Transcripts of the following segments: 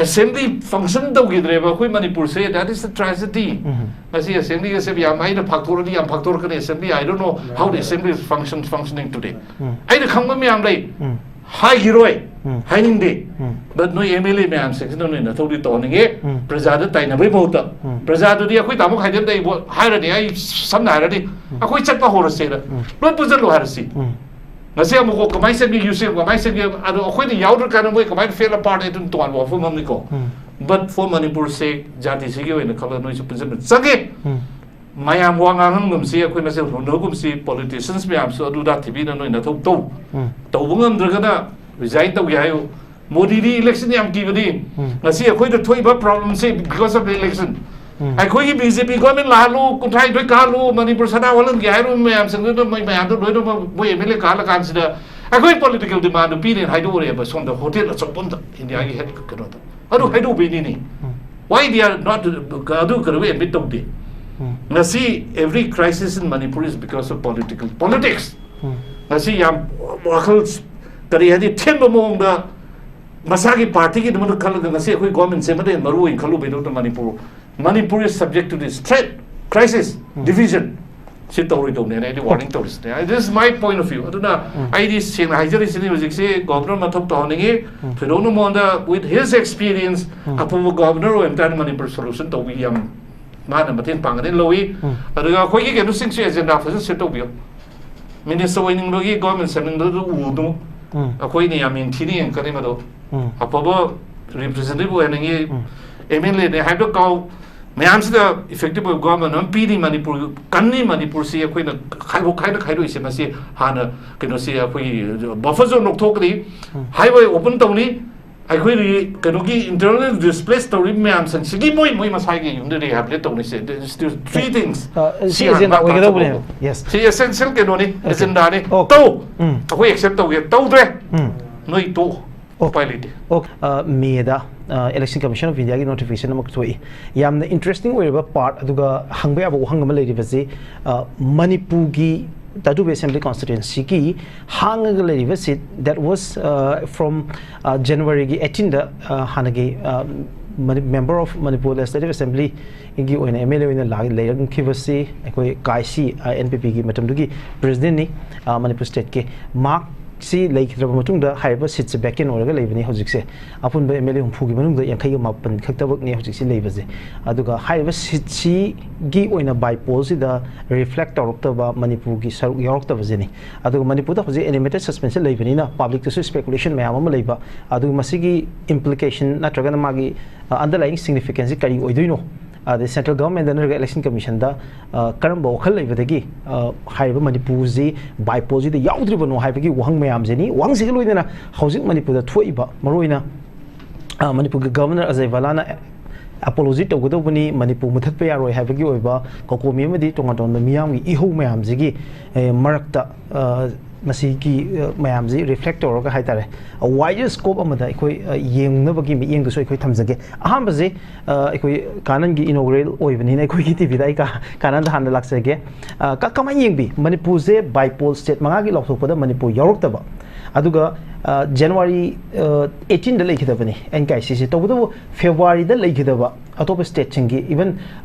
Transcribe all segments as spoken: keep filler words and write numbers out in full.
Assembly ꯐꯪꯁꯟ ꯇꯧꯈꯤꯗ꯭ꯔꯦꯕ ꯑꯩꯈꯣꯏ ꯃꯅꯤꯄꯨꯔꯁꯦ꯫ That is the tragedy. ꯎꯝ꯫ ꯉꯁꯤ ꯑꯦꯁꯦꯝꯕ꯭ꯂꯤꯒꯁꯦ ꯌꯥꯝ, ꯑꯩꯅ ꯐꯥꯛꯇꯣꯔꯛꯑꯗꯤ ꯌꯥꯝ ꯐꯥꯛꯇꯣꯔꯛꯀꯅꯤ꯫ Assembly, I don't know how the assembly is function, functioning today. ꯎꯝ꯫ ꯑꯩꯅ ꯈꯪꯕ ꯃꯌꯥꯝ ꯂꯩ꯫ ꯎꯝ꯫ ꯍꯥꯏꯈꯤꯔꯣꯏ꯫ ꯎꯝ꯫ ꯍꯥꯏꯅꯤꯡꯗꯦ꯫ ꯎꯝ꯫ But ꯅꯣꯏ ꯑꯦꯝ ꯑꯦꯜ ꯑꯦ ꯃꯌꯥꯝꯁꯤꯡꯁꯤꯅ ꯅꯣꯏ ꯅꯊꯧꯗꯤ ꯇꯧꯍꯟꯅꯤꯡꯉꯦ꯫ ꯎꯝ꯫ ꯄ꯭ꯔꯖꯥꯗ ꯇꯥꯏꯅꯕꯩ ꯃꯍꯨꯠꯇ꯫ ꯎꯝ꯫ ꯄ꯭ꯔꯖꯥꯗꯨꯗꯤ ꯑꯩꯈꯣꯏ ꯇꯥꯃꯣ ꯈꯥꯏꯗꯦꯝꯗ ꯑꯩꯕꯨ ꯍꯥꯏꯔꯅꯤ, ꯑꯩ ꯁꯝꯅ ꯍꯥꯏꯔꯗꯤ, ꯎꯝ꯫ ꯑꯩꯈꯣꯏ ꯆꯠꯄ ꯍꯧꯔꯁꯦꯅ꯫ ꯎꯝ꯫ ꯂꯣꯏ ꯄꯨꯟꯁꯤꯜꯂꯨ ꯍꯥꯏꯔꯁꯤ꯫ ꯎꯝ꯫ ꯉꯁꯤ ꯑꯃꯨꯛ ꯀꯃꯥꯏꯅ ꯆꯠꯅꯤ, ꯌꯨ ꯁꯤ ꯑꯦꯝ ꯀꯃꯥꯏꯅ ꯆꯠꯅꯤ, ꯑꯗꯣ ꯑꯩꯈꯣꯏꯅ ꯌꯥꯎꯗ꯭ꯔꯀꯥꯟꯗ ꯃꯣꯏ ꯀꯃꯥꯏꯅ fail apart ꯑꯗꯨꯝ ꯇꯣꯉꯥꯟꯕ ꯋꯥꯐꯝ ꯑꯃꯅꯤꯀꯣ꯫ ꯎꯝ꯫ But for ꯃꯅꯤꯄꯨꯔꯁꯦ ꯖꯥꯇꯤꯁꯤꯒꯤ ꯑꯣꯏꯅ ꯈꯜꯂꯒ ꯅꯣꯏꯁꯨ ꯄꯨꯟꯁꯤꯟꯕ ꯆꯪꯉꯦ꯫ ꯎꯝ꯫ ꯃꯌꯥꯝ ꯋꯥ ꯉꯥꯡꯍꯟꯒꯨꯝꯁꯤ, ꯑꯩꯈꯣꯏ ꯃꯁꯦꯜ ꯍꯨꯟꯅꯒꯨꯝꯁꯤ, politicians ꯃꯌꯥꯝꯁꯨ ꯑꯗꯨꯗ ꯊꯤꯕꯤꯅ ꯅꯣꯏ ꯅꯊꯧ ꯇꯧ꯫ ꯎꯝ꯫ ꯇꯧꯕ ꯉꯝꯗ꯭ꯔꯒꯅ resign ꯇꯧꯒꯦ ꯍꯥꯏꯌꯨ꯫ ꯃꯣꯗꯤꯗꯤ election ꯌꯥꯝ ꯀꯤꯕꯅꯤ꯫ ꯎꯝ꯫ ꯉꯁꯤ ꯑꯩꯈꯣꯏꯗ ꯊꯣꯛꯏꯕ problemꯁꯦ because of the election꯫ ꯎꯝ꯫ ꯑꯩꯈꯣꯏꯒꯤ B J P government ꯂꯥꯛꯍꯜꯂꯨ, ꯀꯨꯟꯊ꯭ꯔꯥꯅꯤꯊꯣꯏ ꯀꯥꯍꯜꯂꯨ, Manipur ꯁꯅꯥ ꯑꯣꯜꯍꯟꯒꯦ ꯍꯥꯏꯔꯨꯕ ꯃꯌꯥꯝꯁꯤꯡꯗꯨꯗ ꯃꯣꯏ ꯃꯌꯥꯝꯗꯣ ꯂꯣꯏꯅꯃꯛ ꯃꯣꯏ M L A ꯀꯥꯍꯜꯂꯀꯥꯟꯁꯤꯗ ꯑꯩꯈꯣꯏ political demandꯗꯨ ꯄꯤꯅꯦꯅ ꯍꯥꯏꯗꯣꯛꯎꯔꯦꯕ ꯁꯣꯝꯗ hotel ꯑꯆꯧꯕ ꯑꯝꯗ, Indiaꯒꯤ head ꯀꯩꯅꯣꯗ꯫ ꯑꯗꯨ ꯍꯥꯏꯗꯣꯛꯄꯩꯅꯤꯅꯦ꯫ ꯎꯝ꯫ Why they are not, ꯑꯗꯨ ꯀꯩꯅꯣ admit ꯇꯧꯗꯦ? ꯎꯝ꯫ ꯉꯁꯤ every crisis in Manipur is because of political politics꯫ ꯎꯝ꯫ ꯉꯁꯤ ꯌꯥꯝ ꯋꯥꯈꯜ ꯀꯔꯤ ꯍꯥꯏꯅꯤ, ꯊꯦꯟꯕ ꯃꯑꯣꯡꯗ ꯃꯁꯥꯒꯤ partyꯒꯤꯗꯃꯛꯇ ꯈꯜꯂꯒ ꯉꯁꯤ ꯑꯩꯈꯣꯏ governmentꯁꯦ ꯑꯃꯗ ꯍꯦꯟꯅ ꯃꯔꯨ ꯑꯣꯏꯅ ꯈꯜꯂꯨꯕꯩꯗꯃꯛꯇ Manipur, Manipur is subject to this threat, crisis, um. Division꯫ ꯁꯤ ꯇꯧꯔꯣꯏꯗꯧꯅꯦꯅ ꯑꯩꯗꯤ warning ꯇꯧꯔꯤꯁꯤꯅꯦ꯫ This is my point of view꯫ ꯑꯗꯨꯅ ꯎꯝ꯫ ꯑꯩꯗꯤ ꯁꯦꯡꯅ ꯍꯥꯏꯖꯔꯤꯁꯤꯅꯤ, ꯍꯧꯖꯤꯛꯁꯤ governor ꯃꯊꯧ ꯇꯧꯍꯟꯅꯤꯡꯉꯤ꯫ ꯎꯝ꯫ ꯊꯣꯏꯗꯣꯛꯅ ꯃꯉꯣꯟꯗ with his experience, ꯎꯝ꯫ ꯑꯐꯕ governor ꯑꯣꯏꯕ ꯇꯥꯔꯗꯤ ꯃꯅꯤꯄꯨꯔ solution ꯇꯧꯕꯤ ꯌꯥꯝ ꯃꯥꯅ ꯃꯇꯦꯡ ꯄꯥꯡꯒꯅꯤ ꯂꯧꯏ꯫ ꯎꯝ꯫ ꯑꯗꯨꯒ ꯑꯩꯈꯣꯏꯒꯤ ꯀꯩꯅꯣꯁꯤꯡꯁꯨ agenda ꯐꯖꯅ set ꯇꯧꯕꯤꯌꯨ꯫ Minister ꯑꯣꯏꯅꯤꯡꯕꯒꯤ, government ꯁꯦꯝꯅꯤꯡꯕꯗꯨ ꯎꯗꯨ꯫ ꯎꯝ꯫ ꯑꯩꯈꯣꯏꯅ ꯌꯥꯝ ꯌꯦꯡꯊꯤꯅ ꯌꯦꯡꯉꯛꯀꯅꯤ ꯃꯗꯨ꯫ ꯎꯝ꯫ ꯑꯐꯕ representative ꯑꯣꯏꯍꯟꯅꯤꯡꯉꯤ꯫ ꯎꯝ꯫ M L Aꯅꯦ ꯍꯥꯏꯕꯗꯨ ꯀꯥꯎ꯫ ꯃꯌꯥꯝꯁꯤꯗ effective ꯑꯣꯏꯕ government ꯑꯃ ꯄꯤꯅꯤ꯫ ꯃꯅꯤꯄꯨꯔ ꯀꯟꯅꯤ꯫ ꯃꯅꯤꯄꯨꯔꯁꯤ ꯑꯩꯈꯣꯏꯅ ꯈꯥꯏꯗꯣꯛ ꯈꯥꯏꯅ ꯈꯥꯏꯗꯣꯛꯏꯁꯦ ꯃꯁꯤ ꯍꯥꯟꯅ ꯀꯩꯅꯣꯁꯤ ꯑꯩꯈꯣꯏꯒꯤ buffer zone ꯂꯧꯊꯣꯛꯀꯅꯤ꯫ ꯎꯝ꯫ Highway open ꯇꯧꯅꯤ꯫ ꯑꯩꯈꯣꯏꯒꯤ ꯀꯩꯅꯣꯒꯤ internal displace ꯇꯧꯔꯤꯕ ꯃꯌꯥꯝꯁꯤꯡꯁꯤꯒꯤ ꯃꯣꯏ, ꯃꯣꯏ ꯃꯁꯥꯒꯤ ꯌꯨꯝꯗ rehabilitate ꯇꯧꯅꯤꯁꯦ꯫ There is still three things꯫ ꯑ, ꯁꯤ ꯁꯤ ꯍꯥꯟꯅ agenda ꯃꯥ ꯑꯣꯏꯒꯗꯧꯕꯅꯦꯕ꯫ ꯇꯥꯊꯣꯛꯑꯣ꯫ Yes꯫ ꯁꯤ essential ꯀꯩꯅꯣꯅꯤ, Okay꯫ Agendaꯅꯤ꯫ Okay꯫ ꯇꯧ꯫ ꯎꯝ꯫ ꯑꯩꯈꯣꯏ accept ꯇꯧꯒꯦ꯫ ꯇꯧꯗ꯭ꯔꯦ꯫ ꯎꯝ꯫ ꯅꯣꯏ ꯇꯣꯛꯑꯣ꯫ Okay꯫ ꯎꯄꯥꯏ ꯂꯩꯇꯦ꯫ Okay꯫ ꯑ, Mayꯗ, ꯑ, Election Commission of Indiaꯒꯤ notification ꯑꯃ ꯊꯣꯛꯏ꯫ ꯌꯥꯝꯅ interesting ꯑꯣꯏꯔꯕ part, ꯑꯗꯨꯒ ꯍꯪꯕ ꯌꯥꯕ ꯋꯥꯍꯪ ꯑꯃ ꯂꯩꯔꯤꯕꯁꯤ, ꯑ, ꯃꯅꯤꯄꯨꯔꯒꯤ ꯇꯥꯇꯨꯕꯤ ꯑꯦꯁꯦꯝꯕ꯭ꯂꯤ ꯀꯣꯟꯁꯇꯤꯇ꯭ꯋꯦꯟꯁꯤꯒꯤ ꯍꯥꯡꯉꯒ ꯂꯩꯔꯤꯕ ꯁꯤꯠ, that was from January ꯒꯤ eighteen ꯗ ꯍꯥꯟꯅꯒꯤ Member of Manipur Legislative Assembly ꯒꯤ ꯑꯣꯏꯅ M L A ꯑꯣꯏꯅ ꯂꯩꯔꯝꯈꯤꯕꯁꯤ ꯑꯩꯈꯣꯏ ꯀꯥꯏꯁꯤ, N P P ꯒꯤ ꯃꯇꯝꯗꯨꯒꯤ president ꯅꯤ, ꯃꯅꯤꯄꯨꯔ state ꯀꯤ꯫ ꯃꯍꯥꯛꯁꯤ ꯂꯩꯈꯤꯗ꯭ꯔꯕ ꯃꯇꯨꯡꯗ ꯍꯥꯏꯔꯤꯕ ꯁꯤꯠꯁꯦ vacant ꯑꯣꯏꯔꯒ ꯂꯩꯕꯅꯤ ꯍꯧꯖꯤꯛꯁꯦ꯫ ꯑꯄꯨꯟꯕ M L A ꯍꯨꯝꯐꯨꯒꯤ ꯃꯅꯨꯡꯗ ꯌꯥꯡꯈꯩꯒ ꯃꯥꯄꯟ ꯈꯛꯇꯃꯛꯅꯤ ꯍꯧꯖꯤꯛꯁꯤ ꯂꯩꯕꯁꯦ꯫ ꯑꯗꯨꯒ ꯍꯥꯏꯔꯤꯕ ꯁꯤꯠꯁꯤꯒꯤ ꯑꯣꯏꯅ by poll ꯁꯤꯗ reflect ꯇꯧꯔꯛꯇꯕ, ꯃꯅꯤꯄꯨꯔꯒꯤ ꯁꯔꯨꯛ ꯌꯥꯎꯔꯛꯇꯕꯁꯤꯅꯤ꯫ ꯑꯗꯨꯒ ꯃꯅꯤꯄꯨꯔꯗ ꯍꯧꯖꯤꯛ animated suspension ꯂꯩꯕꯅꯤꯅ public ꯇꯁꯨ speculation ꯃꯌꯥꯝ ꯑꯃ ꯂꯩꯕ, ꯑꯗꯨꯒ ꯃꯁꯤꯒꯤ implication ꯅꯠꯇ꯭ꯔꯒꯅ ꯃꯥꯒꯤ underlying significance ꯁꯤ ꯀꯔꯤ ꯑꯣꯏꯗꯣꯏꯅꯣ? ꯑꯗꯩ central government ꯅꯠꯇ꯭ꯔꯒ election commission ꯗ ꯀꯔꯝꯕ ꯋꯥꯈꯜ ꯂꯩꯕꯗꯒꯤ ꯍꯥꯏꯔꯤꯕ ꯃꯅꯤꯄꯨꯔꯁꯤ by poll ꯁꯤꯗ ꯌꯥꯎꯗ꯭ꯔꯤꯕꯅꯣ ꯍꯥꯏꯕꯒꯤ ꯋꯥꯍꯪ ꯃꯌꯥꯝꯁꯤꯅꯤ꯫ ꯋꯥꯍꯪꯁꯤꯒ ꯂꯣꯏꯅꯅ ꯍꯧꯖꯤꯛ ꯃꯅꯤꯄꯨꯔꯗ ꯊꯣꯛꯏꯕ ꯃꯔꯨꯑꯣꯏꯅ ꯃꯅꯤꯄꯨꯔꯒꯤ Governor ꯑꯖꯌ ꯚꯜꯂꯥꯅ apology ꯇꯧꯒꯗꯧꯕꯅꯤ, ꯃꯅꯤꯄꯨꯔ ꯃꯨꯊꯠꯄ ꯌꯥꯔꯣꯏ ꯍꯥꯏꯕꯒꯤ ꯑꯣꯏꯕ ꯀꯣꯀꯣꯃꯤ ꯑꯃꯗꯤ ꯇꯣꯉꯥꯟ ꯇꯣꯉꯥꯟꯕ ꯃꯤꯌꯥꯝꯒꯤ ꯏꯍꯧ ꯃꯌꯥꯝꯁꯤꯒꯤ ꯃꯔꯛꯇ ꯃꯁꯤꯒꯤ ꯃꯌꯥꯝꯁꯤ reflect ꯇꯧꯔꯒ ꯍꯥꯏꯇꯥꯔꯦ, wider scope ꯑꯃꯗ ꯑꯩꯈꯣꯏ ꯌꯦꯡꯅꯕꯒꯤ ꯃꯤꯠꯌꯦꯡꯗꯨꯁꯨ ꯑꯩꯈꯣꯏ ꯊꯝꯖꯒꯦ꯫ ꯑꯍꯥꯟꯕꯁꯦ ꯑꯩꯈꯣꯏ ꯀꯥꯅꯟꯒꯤ inaugural ꯑꯣꯏꯕꯅꯤꯅ ꯑꯩꯈꯣꯏꯒꯤ T V ꯗ ꯑꯩ ꯀꯥꯅꯟꯗ ꯍꯥꯟꯅ ꯂꯥꯛꯆꯒꯦ꯫ ꯀꯃꯥꯏꯅ ꯌꯦꯡꯕꯤ? ꯃꯅꯤꯄꯨꯔꯁꯦ by poll state ꯃꯉꯥꯒꯤ ꯂꯥꯎꯊꯣꯛꯄꯗ ꯃꯅꯤꯄꯨꯔ ꯌꯥꯎꯔꯛꯇꯕ, ꯑꯗꯨꯒ January eighteen the ꯂꯩꯈꯤꯗꯕꯅꯤ N K I C ꯁꯦ꯫ ꯇꯧꯕꯇꯕꯨ February ꯗ ꯂꯩꯈꯤꯗꯕ ꯑꯇꯣꯞꯄ state ꯁꯤꯡꯒꯤ, even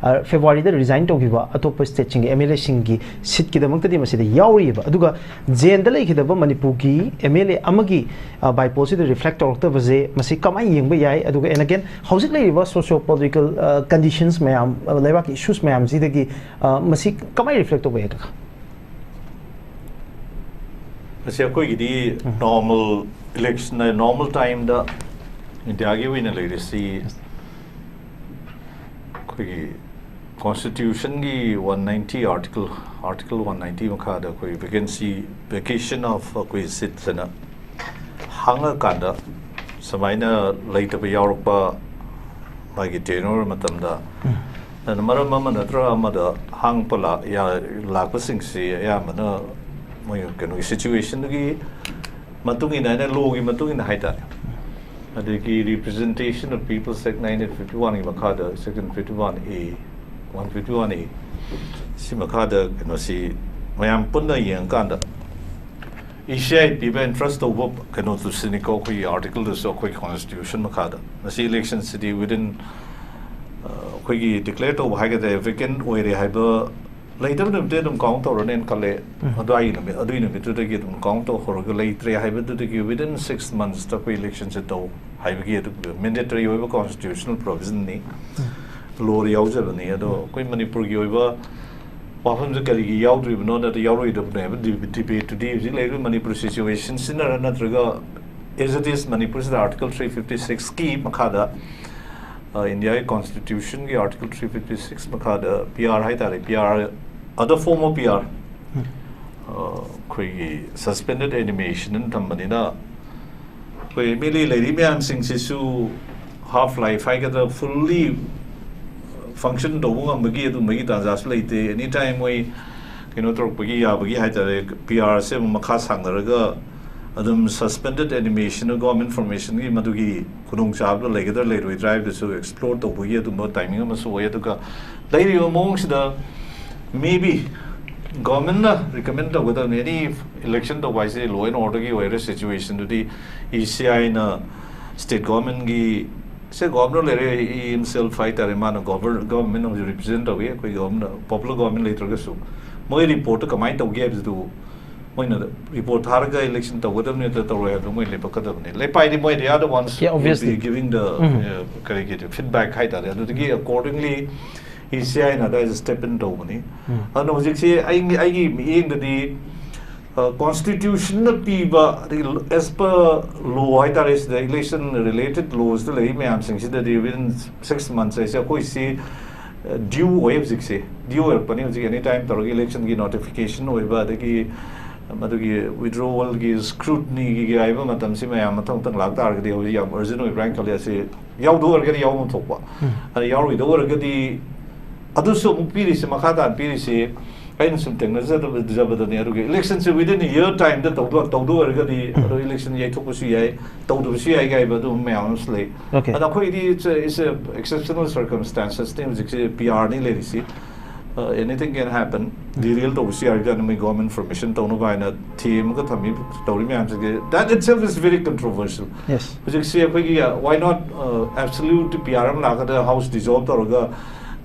February ꯗ resign ꯇꯧꯈꯤꯕ ꯑꯇꯣꯞꯄ state ꯁꯤꯡꯒꯤ M L A ꯁꯤꯡꯒꯤ ꯁꯤꯠꯀꯤꯗꯃꯛꯇꯗꯤ ꯃꯁꯤꯗ ꯌꯥꯎꯔꯤꯑꯕ꯫ ꯑꯗꯨꯒ Jan ꯗ ꯂꯩꯈꯤꯗꯕ ꯃꯅꯤꯄꯨꯔꯒꯤ M L A ꯑꯃꯒꯤ by poll ꯁꯤꯗ reflect ꯇꯧꯔꯛꯇꯕꯁꯦ ꯃꯁꯤ ꯀꯃꯥꯏꯅ ꯌꯦꯡꯕ ꯌꯥꯏ? ꯑꯗꯨꯒ and again ꯍꯧꯖꯤꯛ ꯂꯩꯔꯤꯕ socio political conditions ꯃꯌꯥꯝ, ꯂꯩꯕꯥꯛꯀꯤ issues ꯃꯌꯥꯝꯁꯤꯗꯒꯤ ꯃꯁꯤ ꯀꯃꯥꯏꯅ reflect ꯇꯧꯕ ꯌꯥꯏ, ꯀꯀꯥ? ꯃꯁꯤ ꯑꯩꯈꯣꯏꯒꯤꯗꯤ normal election, normal time ꯗ ꯏꯟꯗꯤꯌꯥꯒꯤ ꯑꯣꯏꯅ ꯂꯩꯔꯤꯁꯤ ꯑꯩꯈꯣꯏꯒꯤ constitution ꯒꯤ one ninety article, article one ninety ꯃꯈꯥꯗ ꯑꯩꯈꯣꯏ vacancy, vacation of ꯑꯩꯈꯣꯏ seats ꯍꯥꯏꯅ ꯍꯥꯡꯉꯀꯥꯟꯗ ꯁꯨꯃꯥꯏꯅ ꯂꯩꯇꯕ ꯌꯥꯎꯔꯛꯄ ꯃꯥꯒꯤ tenure ꯃꯇꯝꯗ ꯑꯗꯨꯅ ꯃꯔꯝ ꯑꯃ ꯅꯠꯇ꯭ꯔꯒ ꯑꯃꯗ ꯍꯥꯡꯉꯛꯄ ꯂꯥꯛ-, ꯌꯥ-, ꯂꯥꯛꯄꯁꯤꯡꯁꯤ ꯑꯌꯥꯝꯕꯅ ꯃꯣꯏ ꯀꯩꯅꯣꯒꯤ situation ꯗꯨꯒꯤ ꯃꯇꯨꯡ ꯏꯟꯅ, ꯍꯥꯏꯅ law ꯒꯤ ꯃꯇꯨꯡ ꯏꯟꯅ ꯍꯥꯏꯇꯥꯔꯦ꯫ ꯑꯗꯒꯤ Representation of People's Act nineteen fifty one ꯒꯤ ꯃꯈꯥꯗ section fifty one A, one fifty one A ꯁꯤ ꯃꯈꯥꯗ ꯀꯩꯅꯣꯁꯤ ꯃꯌꯥꯝ ꯄꯨꯟꯅ ꯌꯦꯡꯉꯀꯥꯟꯗ ꯏ ꯁꯤ ꯑꯥꯏ ꯄꯤꯕ ꯏꯟꯇ꯭ꯔꯁ ꯇꯧꯕ ꯀꯩꯅꯣꯗꯨꯁꯤꯅꯤꯀꯣ, ꯑꯩꯈꯣꯏꯒꯤ ꯑꯥꯔꯇꯤꯀꯜꯗꯨꯁꯨ ꯑꯩꯈꯣꯏꯒꯤ ꯀꯣꯟꯁꯇꯤꯇ꯭ꯌꯨꯁꯟ ꯃꯈꯥꯗ꯫ ꯃꯁꯤ ꯏꯂꯦꯛꯁꯟꯁꯤꯗꯤ ꯋꯤꯗꯤꯟ ꯑꯩꯈꯣꯏꯒꯤ ꯗꯤꯀ꯭ꯂꯦꯌꯔ ꯇꯧꯕ ꯍꯥꯏꯒꯗ꯭ꯔꯥ, ꯚꯦꯀꯦꯟ ꯑꯣꯏꯔꯦ ꯍꯥꯏꯕ ꯂꯩꯇꯕ ꯅꯨꯃꯤꯠꯇ ꯑꯗꯨꯝ ꯀꯥꯎꯟ ꯇꯧꯔꯅꯦꯅ ꯈꯜꯂꯦ꯫ ꯑꯗꯨꯋꯥꯏꯒꯤ ꯅꯨꯃꯤꯠ, ꯑꯗꯨꯒꯤ ꯅꯨꯃꯤꯠꯇꯨꯗꯒꯤ ꯑꯗꯨꯝ ꯀꯥꯎꯟ ꯇꯧꯍꯧꯔꯒ, ꯂꯩꯇ꯭ꯔꯦ ꯍꯥꯏꯕꯗꯨꯗꯒꯤ ꯋꯤꯗꯤꯟ ꯁꯤꯛꯁ ꯃꯟꯊꯁꯇ ꯑꯩꯈꯣꯏ ꯏꯂꯦꯛꯁꯟꯁꯦ ꯇꯧ ꯍꯥꯏꯕꯒꯤ ꯑꯗꯨ ꯃꯦꯟꯗꯦꯇꯔꯤ ꯑꯣꯏꯕ ꯀꯣꯟꯁꯇꯤꯇ꯭ꯌꯨꯁꯅꯦꯜ ꯄ꯭ꯔꯣꯚꯤꯖꯟꯅꯤ꯫ ꯂꯣꯗ ꯌꯥꯎꯖꯕꯅꯤ꯫ ꯑꯗꯣ ꯑꯩꯈꯣꯏ ꯃꯅꯤꯄꯨꯔꯒꯤ ꯑꯣꯏꯕ ꯋꯥꯐꯝꯁꯦ ꯀꯔꯤꯒꯤ ꯌꯥꯎꯗ꯭ꯔꯤꯕꯅꯣ ꯅꯠꯇ꯭ꯔꯒ ꯌꯥꯎꯔꯣꯏꯗꯕꯅꯣ ꯍꯥꯏꯕ ꯗꯤ-, ꯗꯤꯕꯦꯠꯇꯨꯗꯤ ꯍꯧꯖꯤꯛ ꯂꯩꯔꯤꯕ ꯃꯅꯤꯄꯨꯔ ꯁꯤꯆꯨꯋꯦꯁꯟꯁꯤꯅꯔ ꯅꯠꯇ꯭ꯔꯒ as it is ꯃꯅꯤꯄꯨꯔꯁꯤꯗ ꯑꯥꯔꯇꯤꯀꯜ ꯊ꯭ꯔꯤ ꯐꯤꯐꯇꯤ ꯁꯤꯛꯁꯀꯤ ꯃꯈꯥꯗ, ꯑ, ꯏꯟꯗꯤꯌꯥꯒꯤ ꯀꯣꯟꯁꯇꯤꯇ꯭ꯌꯨꯁꯟꯒꯤ ꯑꯥꯔꯇꯤꯀꯜ ꯊ꯭ꯔꯤ ꯐꯤꯐꯇꯤ ꯁꯤꯛꯁ ꯃꯈꯥꯗ ꯄꯤ ꯑꯥꯔ ꯍꯥꯏ ꯇꯥꯔꯦ, P R, other form of P R, ꯑ, ꯑꯩꯈꯣꯏꯒꯤ ꯁꯁꯄꯦꯟꯗꯦꯠ ꯑꯦꯅꯤꯃꯦꯁꯟ ꯑꯅ ꯊꯝꯕꯅꯤꯅ, ꯑꯩꯈꯣꯏ ꯑꯦꯝ ꯑꯦꯜ ꯑꯦ ꯂꯩꯔꯤ ꯃꯌꯥꯝꯁꯤꯡꯁꯤꯁꯨ ꯍꯥꯐ ꯂꯥꯏꯐ ꯍꯥꯏꯒꯗ꯭ꯔꯥ, ꯐꯨꯜꯂꯤ ꯐꯪꯁꯟ ꯇꯧꯕ ꯉꯝꯕꯒꯤ ꯑꯗꯨꯝꯕꯒꯤ ꯇꯥꯟꯖꯥꯁꯨ ꯂꯩꯇꯦ꯫ ꯑꯦꯅꯤ ꯇꯥꯏꯝ ꯃꯣꯏ ꯀꯩꯅꯣ ꯇꯧꯔꯛꯄꯒꯤ ꯌꯥꯕꯒꯤ ꯍꯥꯏ ꯇꯥꯔꯦ, ꯄꯤ ꯑꯥꯔꯁꯦ ꯑꯃꯨꯛ ꯃꯈꯥ ꯁꯥꯡꯅꯔꯒ ꯑꯗꯨꯝ ꯁꯁꯄꯦꯟꯗꯦꯠ ꯑꯦꯅꯤꯃꯦꯁꯟ, ꯒꯣꯔꯃꯦꯟ ꯐꯣꯔꯃꯦꯁꯟꯒꯤ ꯃꯗꯨꯒꯤ ꯈꯨꯗꯣꯡꯆꯥꯕꯗꯣ ꯂꯩꯒꯗ꯭ꯔꯥ ꯂꯩꯔꯣꯏꯗ꯭ꯔꯥ ꯍꯥꯏꯕꯗꯨꯁꯨ ꯑꯦꯛꯁꯄ꯭ꯂꯣꯔ ꯇꯧꯕꯒꯤ ꯑꯗꯨꯝꯕ ꯇꯥꯏꯃꯤꯡ ꯑꯃꯁꯨ ꯑꯣꯏ꯫ ꯑꯗꯨꯒ ꯂꯩꯔꯤꯕ ꯃꯑꯣꯡꯁꯤꯗ maybe ꯒꯣꯔꯃꯦꯟꯅ ꯔꯤꯀꯃꯦꯟ ꯇꯧꯒꯗꯕꯅꯤ, ꯑꯦꯅꯤ ꯏꯂꯦꯛꯁꯟ ꯇꯧꯕ ꯍꯥꯏꯁꯦ ꯂꯣ ꯑꯦꯟ ꯑꯣꯔꯗꯔꯒꯤ ꯑꯣꯏꯔ ꯁꯤꯆꯨꯋꯦꯁꯟꯗꯨꯗꯤ ꯏ ꯁꯤ ꯑꯥꯏꯅ ꯁ꯭ꯇꯦꯠ ꯒꯣꯔꯃꯦꯟꯒꯤ, ꯁꯦ ꯒꯣꯔꯃꯦꯟ ꯂꯩꯔꯦ, ꯏ ꯍꯤꯝꯁꯦꯜꯐ ꯍꯥꯏ ꯇꯥꯔꯦ, ꯃꯥꯅ ꯒꯣꯔꯃꯦꯟ ꯍꯧꯖꯤꯛ ꯔꯤꯄ꯭ꯔꯖꯦꯟ ꯇꯧꯏ, ꯑꯩꯈꯣꯏ ꯒꯣꯔꯃꯦꯟ, ꯄꯣꯄꯨꯂꯔ ꯒꯣꯔꯃꯦꯟ ꯂꯩꯇ꯭ꯔꯒꯁꯨ ꯃꯣꯏ ꯔꯤꯄꯣꯔꯠꯇ ꯀꯃꯥꯏꯅ ꯇꯧꯒꯦ ꯍꯥꯏꯕꯗꯨ ꯃꯣꯏꯅ ꯔꯤꯄꯣꯔꯠ ꯊꯥꯔꯒ ꯏꯂꯦꯛꯁꯟ ꯇꯧꯒꯗꯕꯅꯤ ꯅꯠꯇ꯭ ꯇꯧꯔꯣꯏ ꯍꯥꯏꯕꯗꯣ ꯃꯣꯏ ꯂꯦꯞꯄꯛꯀꯗꯕꯅꯤ꯫ ꯂꯩꯄꯥꯏꯗꯤ ꯃꯣꯏ they are the ones Yeah, obviously. giving the, um. uh, ꯀꯔꯤꯒꯤ ꯐꯤꯗꯕꯦꯛ ꯍꯥꯏ ꯇꯥꯔꯦ꯫ ꯑꯗꯨꯗꯒꯤ ꯑꯦꯀꯣꯔꯗꯤꯡꯂꯤ ꯏ ꯁꯤ ꯑꯥꯏꯅ ꯑꯗꯨꯋꯥꯏꯗ ꯁ꯭ꯇꯦꯞ ꯏꯟ ꯇꯧꯕꯅꯤ꯫ ꯎꯝ꯫ ꯑꯗꯨꯅ ꯍꯧꯖꯤꯛꯁꯤ ꯑꯩ, ꯑꯩꯒꯤ ꯃꯤꯠꯌꯦꯡꯗꯗꯤ ꯀꯣꯟꯁꯇꯤꯇ꯭ꯌꯨꯁꯟꯅ ꯄꯤꯕ, ꯑꯗꯒꯤ ꯑꯦꯁ ꯄꯔ ꯂꯣ ꯍꯥꯏ ꯇꯥꯔꯦ, ꯁꯤꯗ ꯏꯂꯦꯛꯁꯟ ꯔꯤꯂꯦꯇꯦꯠ ꯂꯣꯁꯤꯗ ꯂꯩꯔꯤ ꯃꯌꯥꯝꯁꯤꯡꯁꯤꯗꯗꯤ ꯋꯤꯗꯤꯟ ꯁꯤꯛꯁ ꯃꯟꯊꯁ ꯍꯥꯏꯁꯦ ꯑꯩꯈꯣꯏꯁꯤ ꯗ꯭ꯌꯨ ꯑꯣꯏ꯫ ꯍꯧꯖꯤꯛꯁꯦ ꯗ꯭ꯌꯨ ꯑꯣꯏꯔꯛꯄꯅꯤ꯫ ꯍꯧꯖꯤꯛ ꯑꯦꯅꯤ ꯇꯥꯏꯝ ꯇꯧꯔꯒ ꯏꯂꯦꯛꯁꯟꯒꯤ ꯅꯣꯇꯤꯐꯤꯀꯦꯁꯟ ꯑꯣꯏꯕ, ꯑꯗꯒꯤ ꯃꯗꯨꯒꯤ ꯋꯤꯗ꯭ꯔꯣꯋꯦꯜꯒꯤ ꯁ꯭ꯀ꯭ꯔꯨꯇꯅꯤꯒꯤ ꯍꯥꯏꯕ ꯃꯇꯝꯁꯤ ꯃꯌꯥꯝ ꯃꯊꯪ ꯃꯊꯪ ꯂꯥꯛ ꯇꯥꯔꯒꯗꯤ ꯍꯧꯖꯤꯛ ꯌꯥꯝ ꯑꯔꯖꯦꯟ ꯑꯣꯏꯕ꯭ꯔꯥ ꯍꯥꯏꯅ ꯈꯜꯂꯤ꯫ ꯑꯁꯤ ꯌꯥꯎꯗꯧ ꯑꯣꯏꯔꯒꯗꯤ ꯌꯥꯎꯐꯝ ꯊꯣꯛꯄ, ꯑꯗ ꯌꯥꯎꯔꯣꯏꯗꯧ ꯑꯣꯏꯔꯒꯗꯤ ꯑꯗꯨꯁꯨ ꯑꯃꯨꯛ ꯄꯤꯔꯤꯁꯤ, ꯃꯈꯥ ꯇꯥꯅ ꯄꯤꯔꯤꯁꯤ ꯑꯩꯅ ꯁꯨꯝ ꯊꯦꯡꯅꯖꯗꯕꯗꯅꯤ꯫ ꯑꯗꯨꯒ ꯏꯂꯦꯛꯁꯟꯁꯦ ꯋꯤꯗꯤꯟ ꯏꯌꯔ ꯇꯥꯏꯝꯗ ꯇꯧꯗꯣ ꯇꯧꯗꯣ ꯑꯣꯏꯔꯒꯗꯤ ꯑꯗꯣ ꯏꯂꯦꯛꯁꯟ ꯌꯩꯊꯣꯛꯄꯁꯨ ꯌꯥꯏ, ꯇꯧꯗꯕꯁꯨ ꯌꯥꯏ ꯍꯥꯏꯕ ꯑꯗꯨꯝꯕ ꯃꯌꯥꯝ ꯑꯃꯁꯨ ꯂꯩ꯫ Okay. ꯑꯗ ꯑꯩꯈꯣꯏꯗꯤ it's a, it's a exceptional circumstances ꯅꯤ ꯍꯧꯖꯤꯛꯁꯦ, ꯄꯤ ꯑꯥꯔꯅꯤ ꯂꯩꯔꯤꯁꯤ꯫ Uh, anything can happen. Derail ꯇꯧꯕꯁꯨ ꯌꯥꯔꯤꯕꯖꯥꯠꯅꯤ, ꯃꯣꯏ ꯒꯣꯔꯃꯦꯟ ꯐꯣꯔꯃꯦꯁꯟ ꯇꯧꯅꯕ ꯍꯥꯏꯅ ꯊꯦꯝꯃꯒ ꯊꯝꯃꯤ, ꯇꯧꯔꯤ ꯃꯌꯥꯝꯁꯤꯡꯁꯦ, that itself is very controversial. Yes. ꯍꯧꯖꯤꯛꯁꯤ ꯑꯩꯈꯣꯏꯒꯤ, uh, why not, uh, absolute P R ꯑꯃ ꯂꯥꯛꯀꯗ ꯍꯥꯎꯁ ꯗꯤꯖꯣꯜꯕ ꯇꯧꯔꯒ,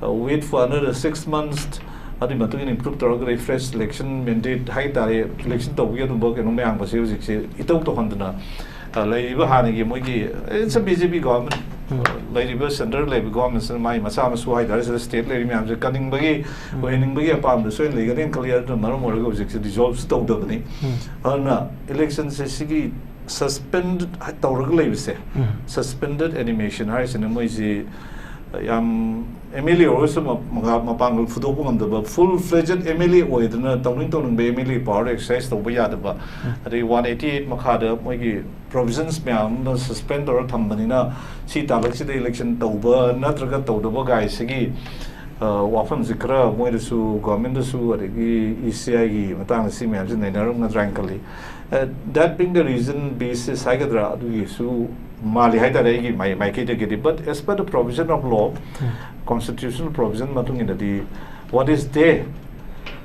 uh, wait for another six months, ꯑꯗꯨꯒꯤ ꯃꯇꯨꯡ ꯏꯟꯅ ꯏꯝꯄ꯭ꯔꯨꯞ ꯇꯧꯔꯒ ꯔꯤꯐ꯭ꯔꯦꯁ ꯏꯂꯦꯛꯁꯟ ꯃꯦꯟꯗꯦꯠ ꯍꯥꯏ ꯇꯥꯔꯦ, ꯏꯂꯦꯛꯁꯟ ꯇꯧꯕꯒꯤ ꯑꯗꯨꯝꯕ ꯀꯩꯅꯣ ꯃꯌꯥꯝꯒꯁꯦ ꯍꯧꯖꯤꯛꯁꯦ ꯏꯇꯧ ꯇꯧꯍꯟꯗꯅ, ꯑ, ꯂꯩꯔꯤꯕ ꯍꯥꯟꯅꯒꯤ ꯃꯣꯏꯒꯤ, it's a B J P government, ꯂꯩꯔꯤꯕ ꯁꯦꯟꯇꯔ ꯂꯩꯕ ꯒꯣꯔꯃꯦꯟꯁꯤꯅ ꯃꯥꯒꯤ ꯃꯆꯥ ꯃꯁꯨ ꯍꯥꯏ ꯇꯥꯔꯦ, ꯁꯤꯗ ꯁ꯭ꯇꯦꯠ ꯂꯩꯔꯤ ꯃꯌꯥꯝꯁꯦ ꯀꯟꯅꯤꯡꯕꯒꯤ, ꯑꯣꯏꯍꯟꯅꯤꯡꯕꯒꯤ ꯑꯄꯥꯝꯕꯗ ꯁꯣꯏꯅ ꯂꯩꯒꯅꯤ ꯈꯜꯂꯤ꯫ ꯑꯗꯨꯅ ꯃꯔꯝ ꯑꯣꯏꯔꯒ ꯍꯧꯖꯤꯛꯁꯦ ꯗꯤꯖꯣꯜꯕꯁꯨ ꯇꯧꯗꯕꯅꯤ꯫ ꯑꯗꯨꯅ ꯏꯂꯦꯛꯁꯟꯁꯦ ꯁꯤꯒꯤ ꯁꯁꯄꯦꯟ ꯇꯧꯔꯒ ꯂꯩꯕꯁꯦ, ꯁꯁꯄꯦꯟꯗꯦꯠ ꯑꯦꯅꯤꯃꯦꯁꯟ ꯍꯥꯏꯔꯤꯁꯤꯅ ꯃꯣꯏꯁꯤ ꯌꯥꯝ ꯑꯦꯝ ꯑꯦꯜ ꯑꯦ ꯑꯣꯏꯔꯒꯁꯨ ꯃ-, ꯃꯉꯥ-, ꯃꯄꯥꯡꯒꯜ ꯐꯨꯗꯣꯛꯄ ꯉꯝꯗꯕ, ꯐꯨꯜ ꯐ꯭ꯂꯦꯖꯦꯠ ꯑꯦꯝ ꯑꯦꯜ ꯑꯦ ꯑꯣꯏꯗꯅ ꯇꯧꯅꯤꯡ ꯇꯧꯅꯤꯡꯕ ꯑꯦꯝ ꯑꯦꯜ ꯑꯦ ꯄꯋꯥꯔ ꯑꯦꯛꯁꯔꯁꯥꯏꯁ ꯇꯧꯕ ꯌꯥꯗꯕ, ꯑꯗꯩ ꯋꯥꯟ ꯑꯩꯠꯇꯤ ꯑꯩꯠ ꯃꯈꯥꯗ ꯃꯣꯏꯒꯤ ꯄ꯭ꯔꯣꯚꯤꯖꯟꯁ ꯃꯌꯥꯝ ꯑꯃ ꯁꯁꯄꯦꯟ ꯇꯧꯔ ꯊꯝꯕꯅꯤꯅ ꯁꯤ ꯇꯥꯂꯛꯁꯤꯗ ꯏꯂꯦꯛꯁꯟ ꯇꯧꯕ ꯅꯠꯇ꯭ꯔꯒ ꯇꯧꯗꯕ ꯒꯥꯏꯁꯤꯒꯤ, ꯑ, ꯋꯥꯐꯝꯁꯤ ꯈꯔ ꯃꯣꯏꯗꯁꯨ, ꯒꯣꯔꯃꯦꯟꯗꯁꯨ, ꯑꯗꯒꯤ ꯏ ꯁꯤ ꯑꯥꯏꯒꯤ ꯃꯇꯥꯡꯗ ꯁꯤ ꯃꯌꯥꯝꯁꯤ ꯅꯩꯅꯔꯝꯒꯗ꯭ꯔꯥ ꯍꯥꯏꯅ ꯈꯜꯂꯤ꯫ ꯑ, that being the reason basis ꯍꯥꯏꯒꯗ꯭ꯔꯥ, ꯑꯗꯨꯒꯤꯁꯨ ꯃꯥꯜꯂꯤ ꯍꯥꯏꯇꯥꯔꯦ ꯑꯩꯒꯤ ꯃꯥꯏ-, ꯃꯥꯏꯀꯩꯗꯒꯤꯗꯤ꯫ But as per the provision of law, constitutional provision ꯃꯇꯨꯡ ꯏꯟꯅꯗꯤ, what is there,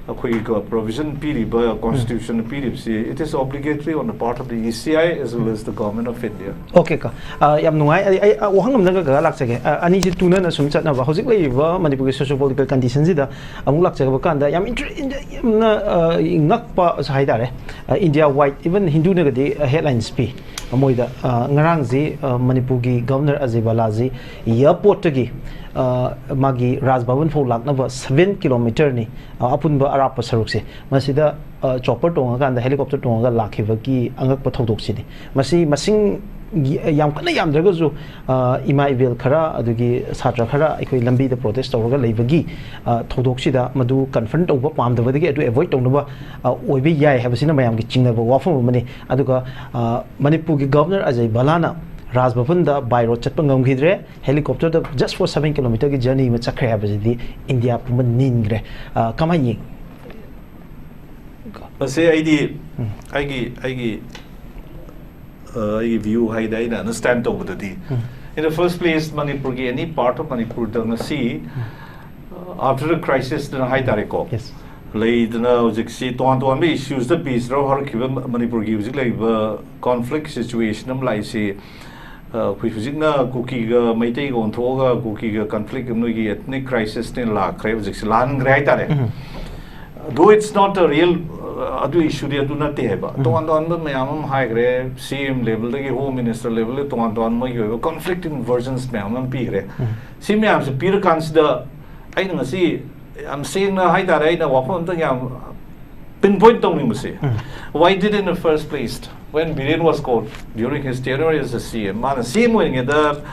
ꯑꯩꯈꯣꯏꯒꯤ ꯀꯣ-, ꯄ꯭ꯔꯣꯚꯤꯖꯟ ꯄꯤꯔꯤꯕ, constitution ꯄꯤꯔꯤꯕꯁꯤ, it is obligatory on the part of the E C I as well as the Government of India. Okay ꯀꯣ꯫ ꯑ, ꯌꯥꯝ ꯅꯨꯡꯉꯥꯏ꯫ ꯑꯩ, ꯑꯩ, ꯑ, ꯋꯥꯍꯪ ꯑꯃꯗꯒ ꯀꯀꯥ ꯂꯥꯛꯆꯒꯦ꯫ ꯑ, ꯑꯅꯤꯁꯤ ꯇꯨꯅꯅ ꯁꯨꯝ ꯆꯠꯅꯕ, ꯍꯧꯖꯤꯛ ꯂꯩꯔꯤꯕ ꯃꯅꯤꯄꯨꯔꯒꯤ ꯁꯣꯁꯤꯌꯣ ꯄꯣꯂꯤꯇꯤꯀꯦꯜ ꯀꯟꯗꯤꯁꯟꯁꯤꯗ ꯑꯃꯨꯛ ꯂꯥꯛꯆꯕ ꯀꯥꯟꯗ ꯌꯥꯝ ꯏꯟꯇꯔꯦ-, ꯏꯟ-, ꯌꯥꯝꯅ, ꯑ, ꯉꯛꯄ ꯍꯥꯏ ꯇꯥꯔꯦ꯫ ꯑ, ꯏꯟꯗꯤꯌꯥ ꯋꯥꯏꯠ, ꯏꯚꯟ ꯍꯤꯟꯗꯨꯅꯒꯗꯤ, ꯑ, ꯍꯦꯗꯂꯥꯏꯟꯁ ꯄꯤ꯫ ꯃꯣꯏꯗ, ꯑ, ꯉꯔꯥꯡꯁꯤ, ꯑ, ꯃꯅꯤꯄꯨꯔꯒꯤ ꯒꯚꯔꯅꯔ ꯑꯖꯌ ꯚꯜꯂꯥꯁꯤ ꯏꯌꯥꯔꯄꯣꯔꯠꯇꯒꯤ, ꯑ, ꯃꯥꯒꯤ ꯔꯥꯖ ꯚꯕꯟ ꯐꯥꯎ ꯂꯥꯛꯅꯕ ꯁꯚꯦꯟ ꯀꯤꯂꯣꯃꯤꯇꯔꯅꯤ, ꯑ, ꯑꯄꯨꯟꯕ ꯑꯔꯥꯞꯄ ꯁꯔꯨꯛꯁꯦ꯫ ꯃꯁꯤꯗ, ꯑ, ꯆꯣꯄꯔ ꯇꯣꯡꯉꯀꯥꯟꯗ, ꯍꯦꯂꯤꯀꯣꯞꯇꯔ ꯇꯣꯡꯉꯒ ꯂꯥꯛꯈꯤꯕꯒꯤ ꯑꯉꯛꯄ ꯊꯧꯗꯣꯛꯁꯤꯅꯤ꯫ ꯃꯁꯤ ꯃꯁꯤꯡ ꯌ-, ꯌꯥꯝ ꯀꯟꯅ ꯌꯥꯝꯗ꯭ꯔꯒꯁꯨ, ꯑ, ꯏꯃꯥ ꯏꯕꯦꯜ ꯈꯔ, ꯑꯗꯨꯒꯤ ꯁꯥꯇ꯭ꯔ ꯈꯔ ꯑꯩꯈꯣꯏ ꯂꯝꯕꯤꯗ ꯄ꯭ꯔꯣꯇꯦꯁ ꯇꯧꯔꯒ ꯂꯩꯕꯒꯤ, ꯑ, ꯊꯧꯗꯣꯛꯁꯤꯗ ꯃꯗꯨ ꯀꯟꯐ꯭ꯔꯟ ꯇꯧꯕ ꯄꯥꯝꯗꯕꯗꯒꯤ ꯑꯗꯨ ꯑꯦꯚꯣꯏꯗ ꯇꯧꯅꯕ, ꯑ, ꯑꯣꯏꯕ ꯌꯥꯏ ꯍꯥꯏꯕꯁꯤꯅ ꯃꯌꯥꯝꯒꯤ ꯆꯤꯡꯅꯕ ꯋꯥꯐꯝ ꯑꯃꯅꯤ꯫ ꯑꯗꯨꯒ, ꯑ, ꯃꯅꯤꯄꯨꯔꯒꯤ governor Ajay ꯚꯜꯂꯥꯅ Raj ꯚꯕꯟꯗ by road ꯆꯠꯄ ꯉꯝꯈꯤꯗ꯭ꯔꯦ, ꯍꯦꯂꯤꯀꯣꯞꯇꯔꯗ just for seven kilometerꯒꯤ journey ꯑꯃ ꯆꯠꯈ꯭ꯔꯦ ꯍꯥꯏꯕꯁꯤꯗꯤ ꯏꯟꯗꯤꯌꯥ ꯄꯨꯝꯕ ꯅꯤꯟꯈ꯭ꯔꯦ꯫ ꯑ, ꯀꯃꯥꯏꯅ ꯌꯦꯡ? ꯃꯁꯤ ꯑꯩꯗꯤ, ꯑꯩꯒꯤ, ꯑꯩꯒꯤ, ꯑ, ꯑꯩꯒꯤ ꯚ꯭ꯌꯨ ꯍꯥꯏꯗꯤ ꯑꯩꯅ ꯑꯟꯗꯔꯁ꯭ꯇꯦꯟ ꯇꯧꯕꯗꯗꯤ, in the first place, ꯃꯅꯤꯄꯨꯔꯒꯤ any part of ꯃꯅꯤꯄꯨꯔꯗ ꯉꯁꯤ After the crisis ꯅ ꯍꯥꯏꯇꯥꯔꯦꯀꯣ, Yes. ꯂꯩꯗꯅ ꯍꯧꯖꯤꯛꯁꯤ ꯇꯣꯉꯥꯟ ꯇꯣꯉꯥꯟꯕ issues ꯇ base ꯇꯧꯔ ꯍꯧꯔꯛꯈꯤꯕ ꯃꯅꯤꯄꯨꯔꯒꯤ ꯍꯧꯖꯤꯛ ꯂꯩꯔꯤꯕ conflict situation ꯑꯃ ꯂꯥꯛꯏꯁꯤ, ꯑ, ꯑꯩꯈꯣꯏ ꯍꯧꯖꯤꯛꯅ ꯀꯨꯀꯤꯒ ꯃꯩꯇꯩꯒ ꯑꯣꯟꯊꯣꯛꯑꯒ ꯀꯨꯀꯤꯒ conflict, ꯅꯣꯏꯒꯤ ethnic crisis ꯅꯦ ꯂꯥꯛꯈ꯭ꯔꯦ, ꯍꯧꯖꯤꯛꯁꯤ ꯂꯥꯟꯈ꯭ꯔꯦ ꯍꯥꯏꯇꯥꯔꯦ꯫ Though it's not a real, ꯑ, ꯑꯗꯨ issue ꯗꯤ ꯑꯗꯨ ꯅꯠꯇꯦ ꯍꯥꯏꯕ꯫ ꯇꯣꯉꯥꯟ ꯇꯣꯉꯥꯟꯕ ꯃꯌꯥꯝ ꯑꯃ ꯍꯥꯏꯈ꯭ꯔꯦ, C M level ꯗꯒꯤ Home Minister level ꯗ ꯇꯣꯉꯥꯟ ꯇꯣꯉꯥꯟꯕ ꯃꯣꯏꯒꯤ ꯑꯣꯏꯕ conflicting versions ꯃꯌꯥꯝ ꯑꯃ ꯄꯤꯈ꯭ꯔꯦ꯫ ꯁꯤ ꯃꯌꯥꯝꯁꯦ ꯄꯤꯔꯀꯥꯟꯁꯤꯗ ꯑꯩꯅ ꯉꯁꯤ ꯌꯥꯝ ꯁꯦꯡꯅ ꯍꯥꯏꯇꯥꯔꯦ, ꯑꯩꯅ ꯋꯥꯐꯝ ꯑꯝꯇꯪ ꯌꯥꯝ pinpoint ꯇꯧꯅꯤꯡꯕꯁꯦ, why did in the first place, when Biren was called during his tenure as a C M, ꯃꯥꯅ C M ꯑꯣꯏꯔꯤꯉꯩꯗ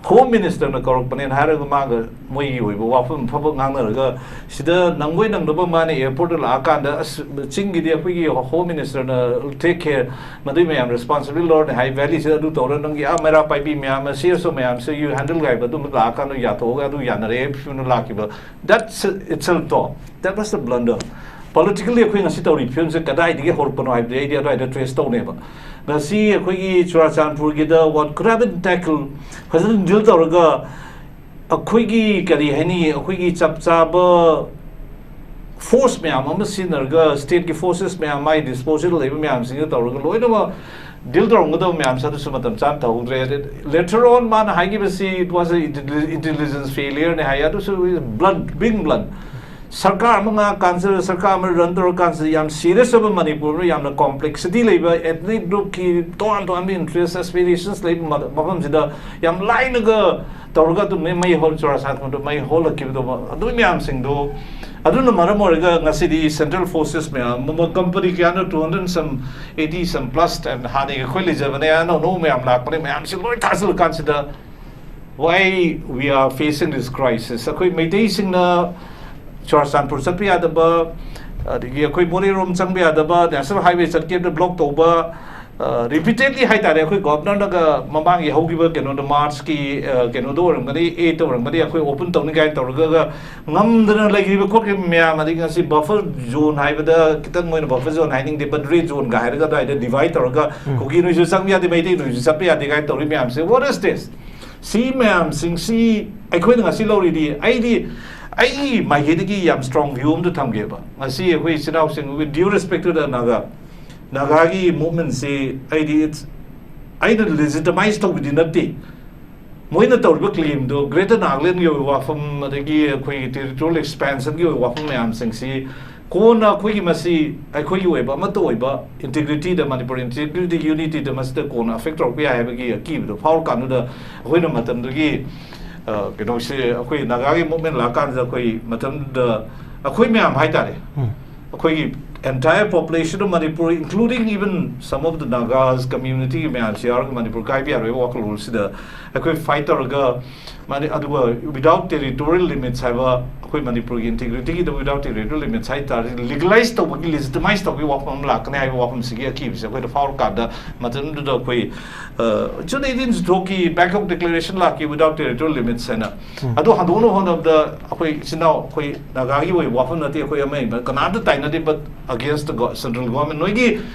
Home Minister ꯅ ꯀꯧꯔꯛꯄꯅꯦꯅ ꯍꯥꯏꯔꯒ ꯃꯥꯒ ꯃꯣꯏꯒꯤ ꯑꯣꯏꯕ ꯋꯥꯐꯝ ꯐꯕ ꯉꯥꯡꯅꯔꯒ, ꯁꯤꯗ ꯅꯪꯕꯣꯏ ꯅꯪꯗꯕ ꯃꯥꯅ airport ꯇ ꯂꯥꯛꯑꯀꯥꯟꯗ, "ꯑꯁ, ꯆꯤꯡꯒꯤꯗꯤ ꯑꯩꯈꯣꯏꯒꯤ Home Minister ꯅ take care, ꯃꯗꯨꯏ ꯃꯌꯥꯝ responsible ꯂꯧꯔꯅꯤ ꯍꯥꯏ, valley ꯁꯤꯗ ꯑꯗꯨ ꯇꯧꯔ, ꯅꯪꯒꯤ ꯑꯥ ꯃꯩꯔꯥ ꯄꯥꯏꯕꯤ ꯃꯌꯥꯝ, C S O ꯃꯌꯥꯝꯁꯦ you handle" ꯍꯥꯏꯕ ꯑꯗꯨꯝꯕ ꯂꯥꯛꯑꯀꯥꯟꯗ ꯌꯥꯊꯣꯛꯑꯒ ꯑꯗꯨ ꯌꯥꯅꯔꯦ ꯐꯤꯕꯝꯗ ꯂꯥꯛꯈꯤꯕ꯫ That's itself to, that was a blunder. Politically ꯑꯩꯈꯣꯏ ꯉꯁꯤ ꯇꯧꯔꯤꯕ ꯐꯤꯕꯝꯁꯦ ꯀꯗꯥꯏꯗꯒꯤ ꯍꯧꯔꯛꯄꯅꯣ ꯍꯥꯏꯕꯗꯤ ꯑꯩꯗꯤ ꯑꯗꯨꯋꯥꯏꯗ trace ꯇꯧꯅꯦꯕ꯫ ꯉꯁꯤ ꯑꯩꯈꯣꯏꯒꯤ ꯆꯨꯔꯥꯆꯥꯟꯄꯨꯔꯒꯤꯗ what could have been tackle, ꯐꯖꯅ deal ꯇꯧꯔꯒ, ꯑꯩꯈꯣꯏꯒꯤ ꯀꯔꯤ ꯍꯥꯏꯅꯤ, ꯑꯩꯈꯣꯏꯒꯤ ꯆꯞ ꯆꯥꯕ force ꯃꯌꯥꯝ ꯑꯃ ꯁꯤꯖꯤꯟꯅꯔꯒ, state ꯀꯤ forces ꯃꯌꯥꯝ, ꯃꯥꯏ disposal ꯂꯩꯕ ꯃꯌꯥꯝꯁꯤꯡꯗ ꯇꯧꯔꯒ ꯂꯣꯏꯅꯃꯛ deal ꯇꯧꯔꯝꯒꯗꯕ ꯃꯌꯥꯝꯁꯦ ꯑꯗꯨꯁꯨ ꯃꯇꯝ ꯆꯥꯅ ꯇꯧꯍꯧꯗ꯭ꯔꯦ꯫ Later on ꯃꯥꯅ ꯍꯥꯏꯈꯤꯕꯁꯤ it was a intelli-, intelligence failure ꯅꯦ ꯍꯥꯏ, ꯑꯗꯨꯁꯨ blunt, being blunt꯫ ꯁꯔꯀꯥꯔ ꯑꯃ ꯉꯥꯛ ꯀꯥꯟꯁꯤꯗ, ꯁꯔꯀꯥꯔ ꯑꯃ run ꯇꯧꯔ ꯀꯥꯟꯁꯤꯗ ꯌꯥꯝ serious ꯑꯣꯏꯕ ꯃꯅꯤꯄꯨꯔꯗ ꯌꯥꯝꯅ complexity ꯂꯩꯕ, ethnic group ꯀꯤ ꯇꯣꯉꯥꯟ ꯇꯣꯉꯥꯟꯕ interest, aspirations ꯂꯩꯕ ꯃ-, ꯃꯐꯝꯁꯤꯗ ꯌꯥꯝ ꯂꯥꯏꯅꯒ ꯇꯧꯔꯒ ꯑꯗꯨꯝ ꯃꯩ, ꯃꯩ ꯍꯧ-, ꯆꯨꯔꯥꯆꯥꯟꯄꯨꯔꯗ ꯃꯩ ꯍꯧꯂꯛꯈꯤꯕꯗꯣ, ꯑꯗꯨ ꯃꯌꯥꯝꯁꯤꯡꯗꯣ, ꯑꯗꯨꯅ ꯃꯔꯝ ꯑꯣꯏꯔꯒ ꯉꯁꯤꯗꯤ central forces ꯃꯌꯥꯝ ꯑꯃ, company ꯀꯌꯥꯅꯣ, two hundred some, eighty some plus, and ꯍꯥꯟꯅꯒꯤ ꯑꯩꯈꯣꯏ ꯂꯩꯖꯕꯅꯦ, ꯑꯅꯧ ꯑꯅꯧꯕ ꯃꯌꯥꯝ ꯂꯥꯛꯄꯅꯦ, ꯃꯌꯥꯝꯁꯤ ꯂꯣꯏ ꯊꯥꯖꯤꯜꯂꯀꯥꯟꯁꯤꯗ, why we are facing this crisis? ꯑꯩꯈꯣꯏ ꯃꯩꯇꯩꯁꯤꯡꯅ ꯆꯨꯔꯥꯆꯥꯟꯄꯨꯔ ꯆꯠꯄ ꯌꯥꯗꯕ, ꯑꯗꯒꯤ ꯑꯩꯈꯣꯏ ꯃꯣꯔꯦꯔꯣꯝ ꯆꯪꯕ ꯌꯥꯗꯕ, national highway ꯆꯠꯀꯦ ꯍꯥꯏꯕꯗ block ꯇꯧꯕ, ꯑ, repeatedly ꯍꯥꯏꯇꯥꯔꯦ, ꯑꯩꯈꯣꯏ governorꯅꯒ ꯃꯃꯥꯡꯒꯤ ꯍꯧꯈꯤꯕ ꯀꯩꯅꯣꯗ, March ꯀꯤ, ꯑ, ꯀꯩꯅꯣꯗ ꯑꯣꯏꯔꯝꯒꯅꯤ, eight ꯇ ꯑꯣꯏꯔꯝꯒꯅꯤ, ꯑꯩꯈꯣꯏ open ꯇꯧꯅꯤ ꯀꯥꯏꯅ ꯇꯧꯔꯒ ꯉꯝꯗꯅ ꯂꯩꯈꯤꯕ ꯈꯣꯠꯈꯤꯕ ꯃꯌꯥꯝ, ꯑꯗꯒꯤ ꯉꯁꯤ buffer zone ꯍꯥꯏꯕꯗ ꯈꯤꯇꯪ ꯃꯣꯏꯅ buffer zone ꯍꯥꯏꯅꯤꯡꯗꯦ, but red zone ꯒ ꯍꯥꯏꯔꯒ ꯑꯗꯨꯋꯥꯏꯗ divide ꯇꯧꯔꯒ ꯀꯨꯀꯤ ꯅꯣꯏꯁꯨ ꯆꯪꯕ ꯌꯥꯗꯦ, ꯃꯩꯇꯩ ꯅꯣꯏꯁꯨ ꯆꯠꯄ ꯌꯥꯗꯦ ꯀꯥꯏꯅ ꯇꯧꯔꯤ ꯃꯌꯥꯝꯁꯦ, what is this? ꯁꯤ ꯃꯌꯥꯝꯁꯤꯡꯁꯤ ꯑꯩꯈꯣꯏꯅ ꯉꯁꯤ ꯂꯧꯔꯤꯗꯤ, ꯑꯩꯗꯤ, ꯑꯩꯒꯤ ꯃꯥꯏꯀꯩꯗꯒꯤ ꯌꯥꯝ strong view ꯑꯃꯗ ꯊꯝꯒꯦꯕ꯫ ꯉꯁꯤ ꯑꯩꯈꯣꯏ ꯏꯆꯤꯟ ꯏꯅꯥꯎꯁꯤꯡ, with due respect to the Naga, ꯅꯥꯒꯥꯒꯤ movementꯁꯤ ꯑꯩꯗꯤ it's, ꯑꯩꯅ legitimize ꯇꯧꯕꯗꯤ ꯅꯠꯇꯦ꯫ ꯃꯣꯏꯅ ꯇꯧꯔꯤꯕ claimꯗꯣ Greater Nagalandꯒꯤ ꯑꯣꯏꯕ ꯋꯥꯐꯝ, ꯑꯗꯒꯤ ꯑꯩꯈꯣꯏꯒꯤ territorial expansionꯒꯤ ꯑꯣꯏꯕ ꯋꯥꯐꯝ ꯃꯌꯥꯝꯁꯤꯡꯁꯤ ꯀꯣꯟꯅ ꯑꯩꯈꯣꯏꯒꯤ ꯃꯁꯤ ꯑꯩꯈꯣꯏꯒꯤ ꯑꯣꯏꯕ ꯑꯃꯠꯇ ꯑꯣꯏꯕ integrityꯗ, ꯃꯅꯤꯄꯨꯔ integrity, unityꯗ ꯃꯁꯤꯗ ꯀꯣꯟꯅ affect ꯇꯧꯔꯛꯄ ꯌꯥꯏ ꯍꯥꯏꯕꯒꯤ ꯑꯀꯤꯕꯗꯣ ꯐꯥꯎꯔꯀꯥꯟꯗꯨꯗ ꯑꯩꯈꯣꯏꯅ ꯃꯇꯝꯗꯨꯒꯤ, ꯑ, ꯀꯩꯅꯣꯁꯦ, ꯑꯩꯈꯣꯏ ꯅꯥꯒꯥꯒꯤ movement ꯂꯥꯛꯀꯥꯟꯁꯤꯗ ꯑꯩꯈꯣꯏ ꯃꯇꯝꯗꯨꯗ ꯑꯩꯈꯣꯏ ꯃꯌꯥꯝ ꯍꯥꯏꯇꯥꯔꯦ, ꯎꯝ꯫ ꯑꯩꯈꯣꯏꯒꯤ entire population of Manipur, including even some of the Nagas community ꯃꯌꯥꯝꯁꯤ ꯌꯥꯎꯔꯒ ꯃꯅꯤꯄꯨꯔ ꯀꯥꯏꯕ ꯌꯥꯔꯣꯏꯕ ꯋꯥꯈꯜꯂꯣꯟꯁꯤꯗ ꯑꯩꯈꯣꯏ fight ꯇꯧꯔꯒ, ꯃꯥꯅꯤ, ꯑꯗꯨꯒ without territorial limits ꯍꯥꯏꯕ, ꯑꯩꯈꯣꯏ ꯃꯅꯤꯄꯨꯔꯒꯤ integrityꯒꯤꯗ without territorial limits ꯍꯥꯏ ꯇꯥꯔꯗꯤ, legalize ꯇꯧꯕꯒꯤ, legitimize ꯇꯧꯕꯒꯤ ꯋꯥꯐꯝ ꯑꯃ ꯂꯥꯛꯀꯅꯤ ꯍꯥꯏꯕ ꯋꯥꯐꯝꯁꯤꯒꯤ ꯑꯀꯤꯕꯁꯦ ꯑꯩꯈꯣꯏꯗ ꯐꯥꯎꯔꯀꯥꯟꯗ, ꯃꯇꯝꯗꯨꯗ ꯑꯩꯈꯣꯏ, ꯑ, June eighteen ꯁꯤꯗ ꯊꯣꯛꯈꯤ, Bangkok Declaration ꯂꯥꯛꯈꯤ, without territorial limits ꯍꯥꯏꯅ꯫ ꯎꯝ꯫ ꯑꯗꯨ ꯍꯟꯗꯣꯛꯅꯕ ꯍꯣꯠꯅꯕꯗ ꯑꯩꯈꯣꯏ ꯏꯆꯤꯟ ꯏꯅꯥꯎ, ꯑꯩꯈꯣꯏ ꯅꯥꯒꯥꯒꯤ ꯑꯣꯏꯕ ꯋꯥꯐꯝ ꯅꯠꯇꯦ, ꯑꯩꯈꯣꯏ ꯑꯃ ꯑꯃ ꯀꯅꯥꯝꯇ ꯇꯥꯏꯅꯗꯦ, but against the go-, central government, ꯅꯣꯏꯒꯤ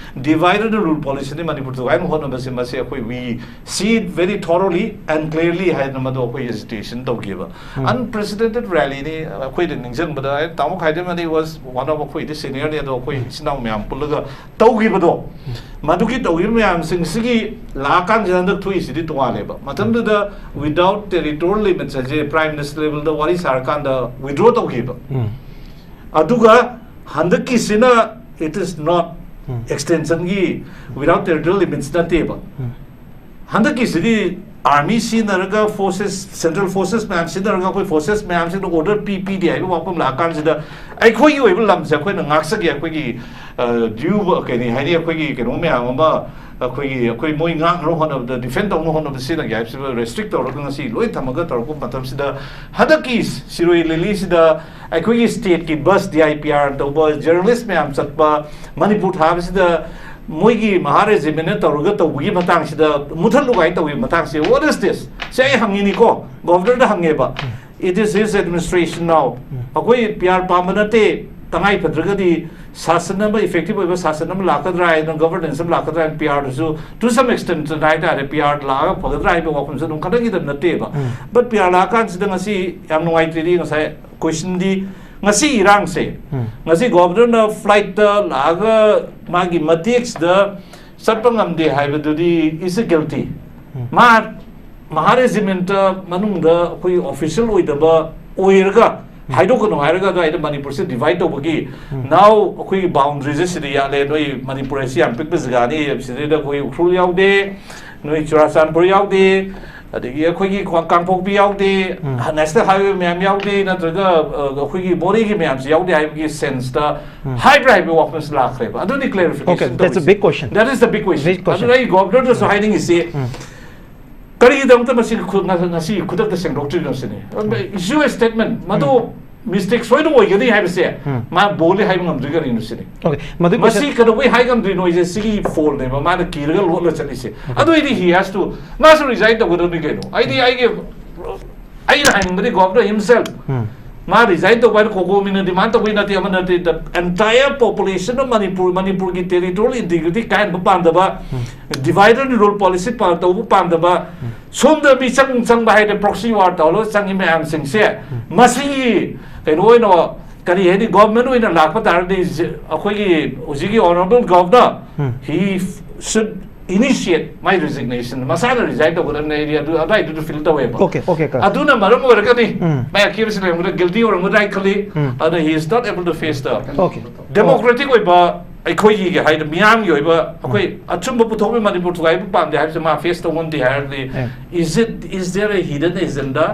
divide and rule policyꯅꯤ ꯃꯅꯤꯄꯨꯔ ꯊꯨꯒꯥꯏꯅꯕ ꯍꯣꯠꯅꯕꯁꯦ, ꯃꯁꯤ ꯑꯩꯈꯣꯏ we see it very thoroughly and clearly ꯍꯥꯏꯗꯅ ꯃꯗꯨ ꯑꯩꯈꯣꯏ agitation ꯇꯧꯈꯤꯕ꯫ ꯎꯝ꯫ Unprecedented rallyꯅꯤ꯫ ꯑꯩꯈꯣꯏꯗ ꯅꯤꯡꯁꯤꯡꯕꯗ, ꯑꯩ ꯇꯥꯃꯣ ꯈꯥꯏꯗꯦꯝ ꯑꯅꯤ was one of, ꯑꯩꯈꯣꯏꯗꯤ seniorꯅꯤ, ꯑꯗꯣ ꯑꯩꯈꯣꯏ ꯏꯆꯤꯟ ꯏꯅꯥꯎ ꯃꯌꯥꯝ ꯄꯨꯜꯂꯒ ꯇꯧꯈꯤꯕꯗꯣ, ꯃꯗꯨꯒꯤ ꯇꯧꯈꯤꯕ ꯃꯌꯥꯝꯁꯤꯡꯁꯤꯒꯤ ꯂꯥꯛꯑꯀꯥꯟꯁꯤꯗ ꯍꯟꯗꯛ ꯊꯣꯛꯏꯁꯤꯗꯤ ꯇꯣꯉꯥꯜꯂꯦꯕ꯫ ꯃꯇꯝꯗꯨꯗ without territorial limits ꯍꯥꯏꯁꯦ prime minister levelꯗ ꯋꯥꯔꯤ ꯁꯥꯔꯀꯥꯟꯗ withdraw ꯇꯧꯈꯤꯕ꯫ ꯎꯝ꯫ ꯑꯗꯨꯒ ꯍꯟꯗꯛꯀꯤꯁꯤꯅ it is not um. extensionꯒꯤ, without territorial limits ꯅꯠꯇꯦꯕ꯫ ꯎꯝ꯫ ꯍꯟꯗꯛꯀꯤꯁꯤꯗꯤ army ꯁꯤꯖꯤꯟꯅꯔꯒ, forces, central forces ꯃꯌꯥꯝ ꯁꯤꯖꯤꯟꯅꯔꯒ, ꯑꯩꯈꯣꯏ forces ꯃꯌꯥꯝꯁꯤꯅ order ꯄꯤ ꯄꯤꯗꯦ ꯍꯥꯏꯕ ꯋꯥꯐꯝ ꯂꯥꯛꯑꯀꯥꯟꯁꯤꯗ, ꯑꯩꯈꯣꯏꯒꯤ ꯑꯣꯏꯕ ꯂꯝꯁꯦ ꯑꯩꯈꯣꯏꯅ ꯉꯥꯛꯆꯒꯦ, ꯑꯩꯈꯣꯏꯒꯤ, ꯑ, due, ꯀꯩꯅꯤ ꯍꯥꯏꯅꯤ, ꯑꯩꯈꯣꯏꯒꯤ ꯀꯩꯅꯣ ꯃꯌꯥꯝ ꯑꯃ, ꯑꯩꯈꯣꯏꯒꯤ, ꯑꯩꯈꯣꯏ ꯃꯣꯏ ꯉꯥꯛꯅꯕ ꯍꯣꯠꯅꯕꯗ, defend ꯇꯧꯅꯕ ꯍꯣꯠꯅꯕꯗ ꯁꯤꯖꯤꯟꯅꯒꯦ ꯍꯥꯏꯕꯁꯤꯕꯨ restrict ꯇꯧꯔꯒ ꯉꯁꯤ ꯂꯣꯏ ꯊꯝꯃꯒ ꯇꯧꯔꯛꯄ ꯃꯇꯝꯁꯤꯗ, ꯍꯟꯗꯛꯀꯤ ꯁꯤꯔꯣꯏ ꯂꯤꯂꯤꯁꯤꯗ ꯑꯩꯈꯣꯏꯒꯤ stateꯀꯤ bus, D I P R ꯇꯧꯕ, journalist ꯃꯌꯥꯝ ꯆꯠꯄ, ꯃꯅꯤꯄꯨꯔ ꯊꯥꯕꯁꯤꯗ ꯃꯣꯏꯒꯤ ꯃꯍꯥ regimentꯅ ꯇꯧꯔꯒ ꯇꯧꯕꯒꯤ ꯃꯇꯥꯡꯁꯤꯗ ꯃꯨꯊꯠꯂꯨ ꯀꯥꯏꯅ ꯇꯧꯕꯒꯤ ꯃꯇꯥꯡꯁꯦ, what is this? ꯁꯤ ꯑꯩ ꯍꯪꯉꯤꯅꯤꯀꯣ, governorꯗ ꯍꯪꯉꯦꯕ꯫ It is his administration now. ꯑꯩꯈꯣꯏ P R ꯄꯥꯝꯕ ꯅꯠꯇꯦ, ꯇꯉꯥꯏ ꯐꯗ꯭ꯔꯒꯗꯤ ꯁꯥꯁꯟ ꯑꯃ, effective ꯑꯣꯏꯕ ꯁꯥꯁꯟ ꯑꯃ ꯂꯥꯛꯀꯗ꯭ꯔꯥ ꯍꯥꯏꯅ, governance ꯑꯃ ꯂꯥꯛꯀꯗ꯭ꯔꯥ ꯍꯥꯏꯅ, ꯄꯤ ꯑꯥꯔꯗꯁꯨ to some extent ꯍꯥꯏ ꯇꯥꯔꯦ, ꯄꯤ ꯑꯥꯔ ꯂꯥꯛꯑꯒ ꯐꯒꯗ꯭ꯔꯥ ꯍꯥꯏꯕ ꯋꯥꯐꯝꯁꯨ ꯑꯗꯨꯝ ꯈꯟꯅꯈꯤꯗꯕ ꯅꯠꯇꯦꯕ꯫ But ꯄꯤ ꯑꯥꯔ ꯂꯥꯛꯑꯀꯥꯟꯁꯤꯗ ꯉꯁꯤ ꯌꯥꯝ ꯅꯨꯡꯉꯥꯏꯇ꯭ꯔꯤꯗꯤ ꯉꯁꯥꯏ questionꯗꯤ ꯉꯁꯤ ꯏꯔꯥꯡꯁꯦ, ꯉꯁꯤ governorꯅ flightꯇ ꯂꯥꯛꯑꯒ ꯃꯥꯒꯤ ꯃꯇꯦꯛꯁꯤꯗ ꯆꯠꯄ ꯉꯝꯗꯦ ꯍꯥꯏꯕꯗꯨꯗꯤ is a guilty꯫ ꯃꯥ ꯃꯍꯥ regimentꯇ ꯃꯅꯨꯡꯗ ꯑꯩꯈꯣꯏ official ꯑꯣꯏꯗꯕ ꯑꯣꯏꯔꯒ ꯍꯥꯏꯗꯣꯛꯀꯅꯨ ꯍꯥꯏꯔꯒ ꯑꯗꯨꯋꯥꯏꯗ ꯃꯅꯤꯄꯨꯔꯁꯦ divide ꯇꯧꯕꯒꯤ now ꯑꯩꯈꯣꯏꯒꯤ boundaryꯁꯦ ꯁꯤꯗ ꯌꯥꯠꯂꯦ, ꯅꯣꯏ ꯃꯅꯤꯄꯨꯔ ꯑꯁꯤ ꯌꯥꯝ ꯄꯤꯛꯄ ꯖꯒꯥꯅꯤ, ꯁꯤꯗꯩꯗ ꯑꯩꯈꯣꯏ ꯎꯈ꯭ꯔꯨꯜ ꯌꯥꯎꯗꯦ, ꯅꯣꯏ ꯆꯨꯔꯥꯆꯥꯟꯄꯨꯔ ꯌꯥꯎꯗꯦ, ꯑꯗꯒꯤ ꯑꯩꯈꯣꯏꯒꯤ ꯀ꯭ꯋꯥ-, ꯀꯥꯡꯄꯣꯛꯄꯤ ꯌꯥꯎꯗꯦ, national highway ꯃꯌꯥꯝ ꯌꯥꯎꯗꯦ, ꯅꯠꯇ꯭ꯔꯒ ꯑ, ꯑꯩꯈꯣꯏꯒꯤ ꯃꯣꯔꯦꯒꯤ ꯃꯌꯥꯝꯁꯤ ꯌꯥꯎꯗꯦ ꯍꯥꯏꯕꯒꯤ senseꯇ ꯍꯥꯏꯕ꯭ꯔꯥ ꯍꯥꯏꯕꯒꯤ ꯋꯥꯐꯝꯁꯤ ꯂꯥꯛꯈ꯭ꯔꯦꯕ꯫ ꯑꯗꯨꯅꯤ clarification Okay, that's a ꯇꯧꯔꯤꯁꯦ꯫ Big question. That is the big question. Big question. ꯑꯗꯨꯅ ꯑꯩ governorꯗꯁꯨ ꯍꯥꯏꯅꯤꯡꯉꯤꯁꯤ, ꯀꯔꯤꯒꯤꯗꯃꯛꯇ ꯃꯁꯤ ꯈꯨ-, ꯉ-, ꯉꯁꯤ ꯈꯨꯗꯛꯇ ꯁꯦꯡꯗꯣꯛꯇ꯭ꯔꯤꯅꯣ ꯁꯤꯅꯤ꯫ Issue a statement, ꯃꯗꯨ mistake ꯁꯣꯏꯗꯅ ꯑꯣꯏꯒꯅꯤ ꯍꯥꯏꯕꯁꯦ ꯃꯥ boldly ꯍꯥꯏꯕ ꯉꯝꯗ꯭ꯔꯤ ꯀꯔꯤꯅꯣ ꯁꯤꯅꯤ꯫ Okay, ꯃꯗꯨ ꯃꯁꯤ ꯀꯩꯗꯧꯕꯩ ꯍꯥꯏ ꯉꯝꯗ꯭ꯔꯤꯅꯣ ꯍꯥꯏꯁꯦ ꯁꯤꯒꯤ faultꯅꯦꯕ, ꯃꯥꯅ ꯀꯤꯔꯒ ꯂꯣꯠꯂ ꯆꯠꯂꯤꯁꯦ꯫ ꯑꯗꯨ ꯑꯩꯗꯤ he has to, ꯃꯥꯁꯨ resign ꯇꯧꯒꯗꯕꯅꯤ ꯀꯩꯅꯣ꯫ ꯑꯩꯗꯤ ꯑꯩꯒꯤ, ꯑꯩꯅ ꯍꯥꯏꯅꯤꯡꯕꯗꯤ governor himself, ꯃꯥ resign ꯇꯧꯕ ꯍꯥꯏꯅ ꯈꯣꯡꯒꯣ ꯃꯤꯅ demand ꯇꯧꯕꯩ ꯅꯠꯇꯦ, ꯑꯃ ꯅꯠꯇꯦ, the entire population of Manipur, ꯃꯅꯤꯄꯨꯔꯒꯤ territorial integrity ꯀꯥꯏꯍꯟꯕ ꯄꯥꯝꯗꯕ, divide and rule policy ꯄꯥ-, ꯇꯧꯕ ꯄꯥꯝꯗꯕ, ꯁꯣꯝꯗ ꯃꯤ ꯆꯪ ꯆꯪꯕ ꯍꯥꯏꯗꯤ proxy war ꯇꯧꯔꯒ ꯆꯪꯉꯤ ꯃꯌꯥꯝꯁꯤꯡꯁꯦ, ꯃꯁꯤꯒꯤ ꯀꯩꯅꯣ ꯑꯣꯏꯅ, ꯀꯔꯤ ꯍꯥꯏꯅꯤ, government ꯑꯣꯏꯅ ꯂꯥꯛꯄ ꯇꯥꯔꯗꯤ, ꯖ-, ꯑꯩꯈꯣꯏꯒꯤ ꯍꯧꯖꯤꯛꯀꯤ honorable governor, he should initiate my resignation, ꯃꯁꯥꯅ resign ꯇꯧꯒꯗꯕꯅꯦ꯫ ꯑꯩꯗꯤ ꯑꯗꯨ ꯑꯗꯨꯋꯥꯏꯗꯨꯗ feel ꯇꯧꯋꯦꯕ꯫ Okay, okay, correct. ꯑꯗꯨꯅ ꯃꯔꯝ ꯑꯣꯏꯔꯒꯅꯤ ꯃꯥꯏ ꯑꯀꯤꯕꯁꯤ ꯂꯩꯔꯝꯒꯗ꯭ꯔꯥ, guilty ꯑꯣꯏꯔꯝꯒꯗ꯭ꯔꯥ ꯍꯥꯏꯅ ꯈꯜꯂꯤ꯫ ꯑꯗꯨꯅ he is not able to face the Okay. Democratic ꯑꯣꯏꯕ ꯑꯩꯈꯣꯏꯒꯤ ꯍꯥꯏꯗꯤ ꯃꯤꯌꯥꯝꯒꯤ ꯑꯣꯏꯕ ꯑꯩꯈꯣꯏ ꯑꯆꯨꯝꯕ ꯄꯨꯊꯣꯛꯄ ꯃꯅꯤꯄꯨꯔ ꯊꯨꯒꯥꯏꯕ ꯄꯥꯝꯗꯦ ꯍꯥꯏꯕꯁꯦ ꯃꯥ face ꯇꯧ ꯉꯝꯗꯦ ꯍꯥꯏꯔꯗꯤ, is it, is there a hidden agenda?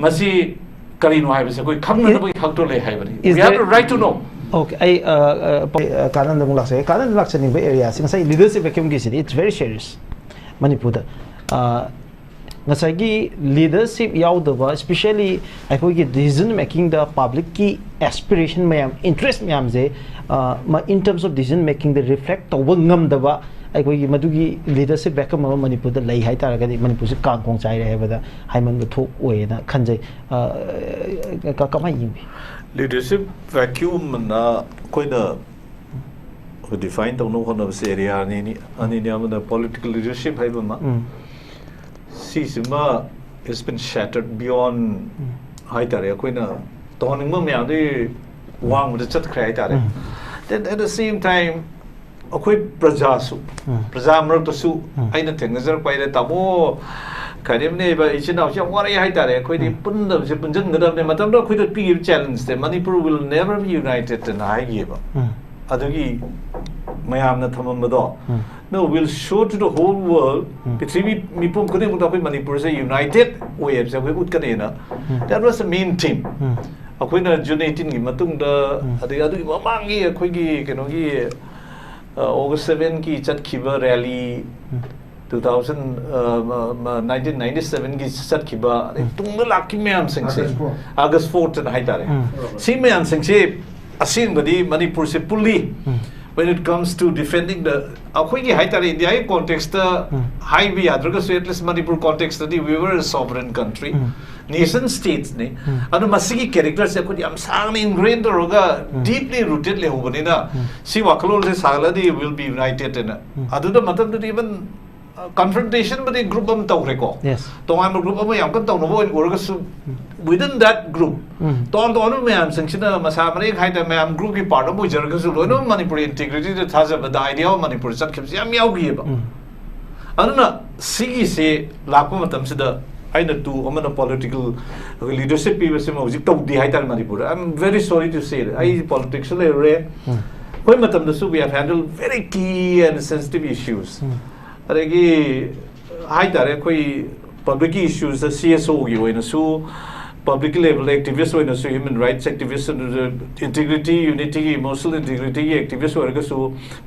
ꯃꯁꯤ ꯀꯔꯤꯅꯣ ꯍꯥꯏꯕꯁꯦ ꯑꯩꯈꯣꯏ ꯈꯪꯅꯅꯕꯒꯤ ꯍꯛꯇꯣ ꯂꯩ ꯍꯥꯏꯕꯅꯤ꯫ Is We have there- the right to know. Okay, ꯑꯩ ꯑ, ꯑ, ꯄ-, ꯑ, ꯀꯥꯅꯟꯗ ꯑꯃꯨꯛ ꯂꯥꯛꯆꯒꯦ꯫ ꯀꯥꯅꯟꯗ ꯂꯥꯛꯆꯅꯤꯡꯕ areaꯁꯤ ꯉꯁꯥꯏ leadership vacuumꯒꯤꯁꯤꯗꯤ it's very serious ꯃꯅꯤꯄꯨꯔꯗ꯫ ꯑ, ꯉꯁꯥꯏꯒꯤ leadership ꯌꯥꯎꯗꯕ, especially ꯑꯩꯈꯣꯏꯒꯤ decision makingꯗ publicꯀꯤ aspiration ꯃꯌꯥꯝ, interest ꯃꯌꯥꯝꯁꯦ, ꯑ, ꯃ-, in terms of decision makingꯗ reflect ꯇꯧꯕ ꯉꯝꯗꯕ, ꯑꯩꯈꯣꯏꯒꯤ ꯃꯗꯨꯒꯤ leadership vacuum ꯑꯃ ꯃꯅꯤꯄꯨꯔꯗ ꯂꯩ ꯍꯥꯏ ꯇꯥꯔꯒꯗꯤ ꯃꯅꯤꯄꯨꯔꯁꯦ ꯀꯥꯡꯈꯣꯡ ꯆꯥꯏꯔꯦ ꯍꯥꯏꯕꯗ ꯍꯥꯏꯃꯟꯕ ꯊꯣꯛꯑꯣꯏꯅ ꯈꯟꯖꯩ꯫ ꯑ, ꯀ-, ꯀꯃꯥꯏꯅ ꯌꯦꯡꯕꯤ? Leadership vacuum ꯑꯅ ꯑꯩꯈꯣꯏꯅ define ꯇꯧꯅꯕ ꯍꯣꯠꯅꯕꯁꯦ area ꯑꯅꯤꯅꯤ ꯑꯅꯤꯅꯤ ꯑꯃꯅ political leadership ꯍꯥꯏꯕ ꯑꯃ, ꯎꯝ ꯁꯤꯁꯤꯃ has been shattered beyond ꯍꯥꯏꯇꯥꯔꯦ, ꯑꯩꯈꯣꯏꯅ ꯇꯧꯍꯟꯅꯤꯡꯕ ꯃꯌꯥꯝꯗꯒꯤ ꯋꯥꯡꯃꯗ ꯆꯠꯈ꯭ꯔꯦ ꯍꯥꯏꯇꯥꯔꯦ. ꯎꯝ. Then at the same time ꯑꯩꯈꯣꯏ ꯄ꯭ꯔꯖꯥꯁꯨ, ꯎꯝ. ꯄ꯭ꯔꯖꯥ ꯃꯔꯛꯇꯁꯨ ꯎꯝ. ꯑꯩꯅ ꯊꯦꯡꯅꯖꯔꯛꯄ ꯍꯥꯏꯗꯤ ꯇꯥꯃꯣ ꯀꯔꯤꯝꯅꯦꯕ, ꯏꯆꯤꯟ ꯏꯅꯥꯎꯁꯤ ꯌꯥꯝ ꯋꯥꯔꯛꯑꯦ ꯍꯥꯏꯇꯥꯔꯦ. ꯑꯩꯈꯣꯏꯗꯤ ꯎꯝ. ꯄꯨꯟꯗꯕꯁꯦ ꯄꯨꯟꯁꯤꯟꯒꯗꯕꯅꯦ. ꯃꯇꯝꯗꯨꯗ ꯑꯩꯈꯣꯏꯗ ꯄꯤꯈꯤꯕ challengeꯁꯦ, "Manipur will never be united" ꯑꯅ ꯍꯥꯏꯈꯤꯑꯕ. ꯎꯝ. ꯑꯗꯨꯒꯤ ꯃꯌꯥꯝꯅ ꯊꯝꯃꯝꯕꯗꯣ, ꯎꯝ. "No, we'll show to the whole world", ꯎꯝ. ꯄ꯭ꯔꯤꯊꯤꯕꯤ ꯃꯤꯄꯨꯝ ꯈꯨꯗꯤꯡꯃꯛꯇ ꯑꯩꯈꯣꯏ ꯃꯅꯤꯄꯨꯔꯁꯦ united ꯑꯣꯏꯌꯦꯕꯁꯦ ꯑꯩꯈꯣꯏ ꯎꯠꯀꯅꯤꯅ. ꯎꯝ. That was the main theme. ꯎꯝ. ꯑꯩꯈꯣꯏꯅ June eighteenꯒꯤ ꯃꯇꯨꯡꯗ, ꯎꯝ. ꯑꯗꯒꯤ ꯑꯗꯨꯒꯤ ꯃꯃꯥꯡꯒꯤ ꯑꯩꯈꯣꯏꯒꯤ ꯀꯩꯅꯣꯒꯤ, ꯑ, August sevenꯒꯤ ꯆꯠꯈꯤꯕ rally, ꯎꯝ. two thousand, ꯑ, ꯃ-, ꯃ-, nineteen ninety sevenꯒꯤ ꯆꯠꯈꯤꯕ, ꯑꯗꯩ ꯎꯝ. ꯇꯨꯡꯗ ꯂꯥꯛꯈꯤꯕ ꯃꯌꯥꯝꯁꯤꯡꯁꯦ, August four. August fourth ꯑꯅ ꯍꯥꯏꯇꯥꯔꯦ. ꯎꯝ. ꯁꯤ ꯃꯌꯥꯝꯁꯤꯡꯁꯦ ꯑꯁꯦꯡꯕꯗꯤ ꯃꯅꯤꯄꯨꯔꯁꯦ ꯄꯨꯜꯂꯤ, ꯎꯝ. when it comes to defending the, ꯑꯩꯈꯣꯏꯒꯤ ꯍꯥꯏꯇꯥꯔꯦ, ꯏꯟꯗꯤꯌꯥꯒꯤ contextꯇ ꯎꯝ. ꯍꯥꯏꯕ ꯌꯥꯗ꯭ꯔꯒꯁꯨ, at least Manipur contextꯇꯗꯤ we were a sovereign country, um. nation statesꯅꯤ. ꯎꯝ. ꯑꯗꯣ ꯃꯁꯤꯒꯤ characterꯁꯦ ꯑꯩꯈꯣꯏꯗꯤ ꯌꯥꯝ ꯁꯥꯡꯅ ingrain ꯇꯧꯔꯒ ꯎꯝ. deeply rooted ꯂꯩꯍꯧꯕꯅꯤꯅ, ꯎꯝ. ꯁꯤ ꯋꯥꯈꯜꯂꯣꯟꯁꯦ ꯁꯥꯒꯠꯂꯗꯤ we'll be united ꯑꯅ. ꯎꯝ. ꯑꯗꯨꯗ ꯃꯇꯝꯗꯨꯗꯤ even, ꯑ, confrontationꯕꯨꯗꯤ group ꯑꯃ ꯇꯧꯈ꯭ꯔꯦꯀꯣ. Yes. ꯇꯣꯉꯥꯟꯕ group ꯑꯃ ꯌꯥꯝ ꯀꯟꯅ ꯇꯧꯅꯕ ꯑꯣꯏꯅ ꯑꯣꯏꯔꯒꯁꯨ, within that group, ꯎꯝ. ꯇꯣꯉꯥꯟ ꯇꯣꯉꯥꯟꯕ ꯃꯌꯥꯝꯁꯤꯡꯁꯤꯅ ꯃꯁꯥ ꯃꯔꯦꯡ ꯍꯥꯏꯗꯅ ꯃꯌꯥꯝ groupꯀꯤ part ꯑꯃ ꯑꯣꯏꯖꯔꯒꯁꯨ, ꯂꯣꯏꯅꯃꯛ ꯃꯅꯤꯄꯨꯔ integrityꯗ ꯊꯥꯖꯕ, the idea of ꯃꯅꯤꯄꯨꯔ ꯆꯠꯈꯤꯕꯁꯤ ꯌꯥꯝ ꯌꯥꯎꯈꯤꯑꯕ꯫ ꯎꯝ. ꯑꯗꯨꯅ ꯁꯤꯒꯤꯁꯦ ꯂꯥꯛꯄ ꯃꯇꯝꯁꯤꯗ ꯑꯩꯅ ꯇꯨ ꯑꯃꯅ political leadership ꯄꯤꯕꯁꯤꯃ ꯍꯧꯖꯤꯛ ꯇꯧꯗꯦ ꯍꯥꯏꯇꯥꯔꯦ ꯃꯅꯤꯄꯨꯔꯗ. I am very sorry to say that. ꯑꯩ politicsꯁꯨ ꯂꯩꯔꯨꯔꯦ. ꯎꯝ. ꯑꯩꯈꯣꯏ ꯃꯇꯝꯗꯁꯨ we have handled very key and sensitive issues. ꯎꯝ. ꯑꯗꯒꯤ ꯍꯥꯏꯇꯥꯔꯦ, ꯑꯩꯈꯣꯏ publicꯀꯤ issuesꯇ CSOꯒꯤ ꯑꯣꯏꯅꯁꯨ, public level activist ꯑꯣꯏꯅꯁꯨ, human rights activist, integrity, unityꯒꯤ, emotional integrityꯒꯤ activist ꯑꯣꯏꯔꯒꯁꯨ,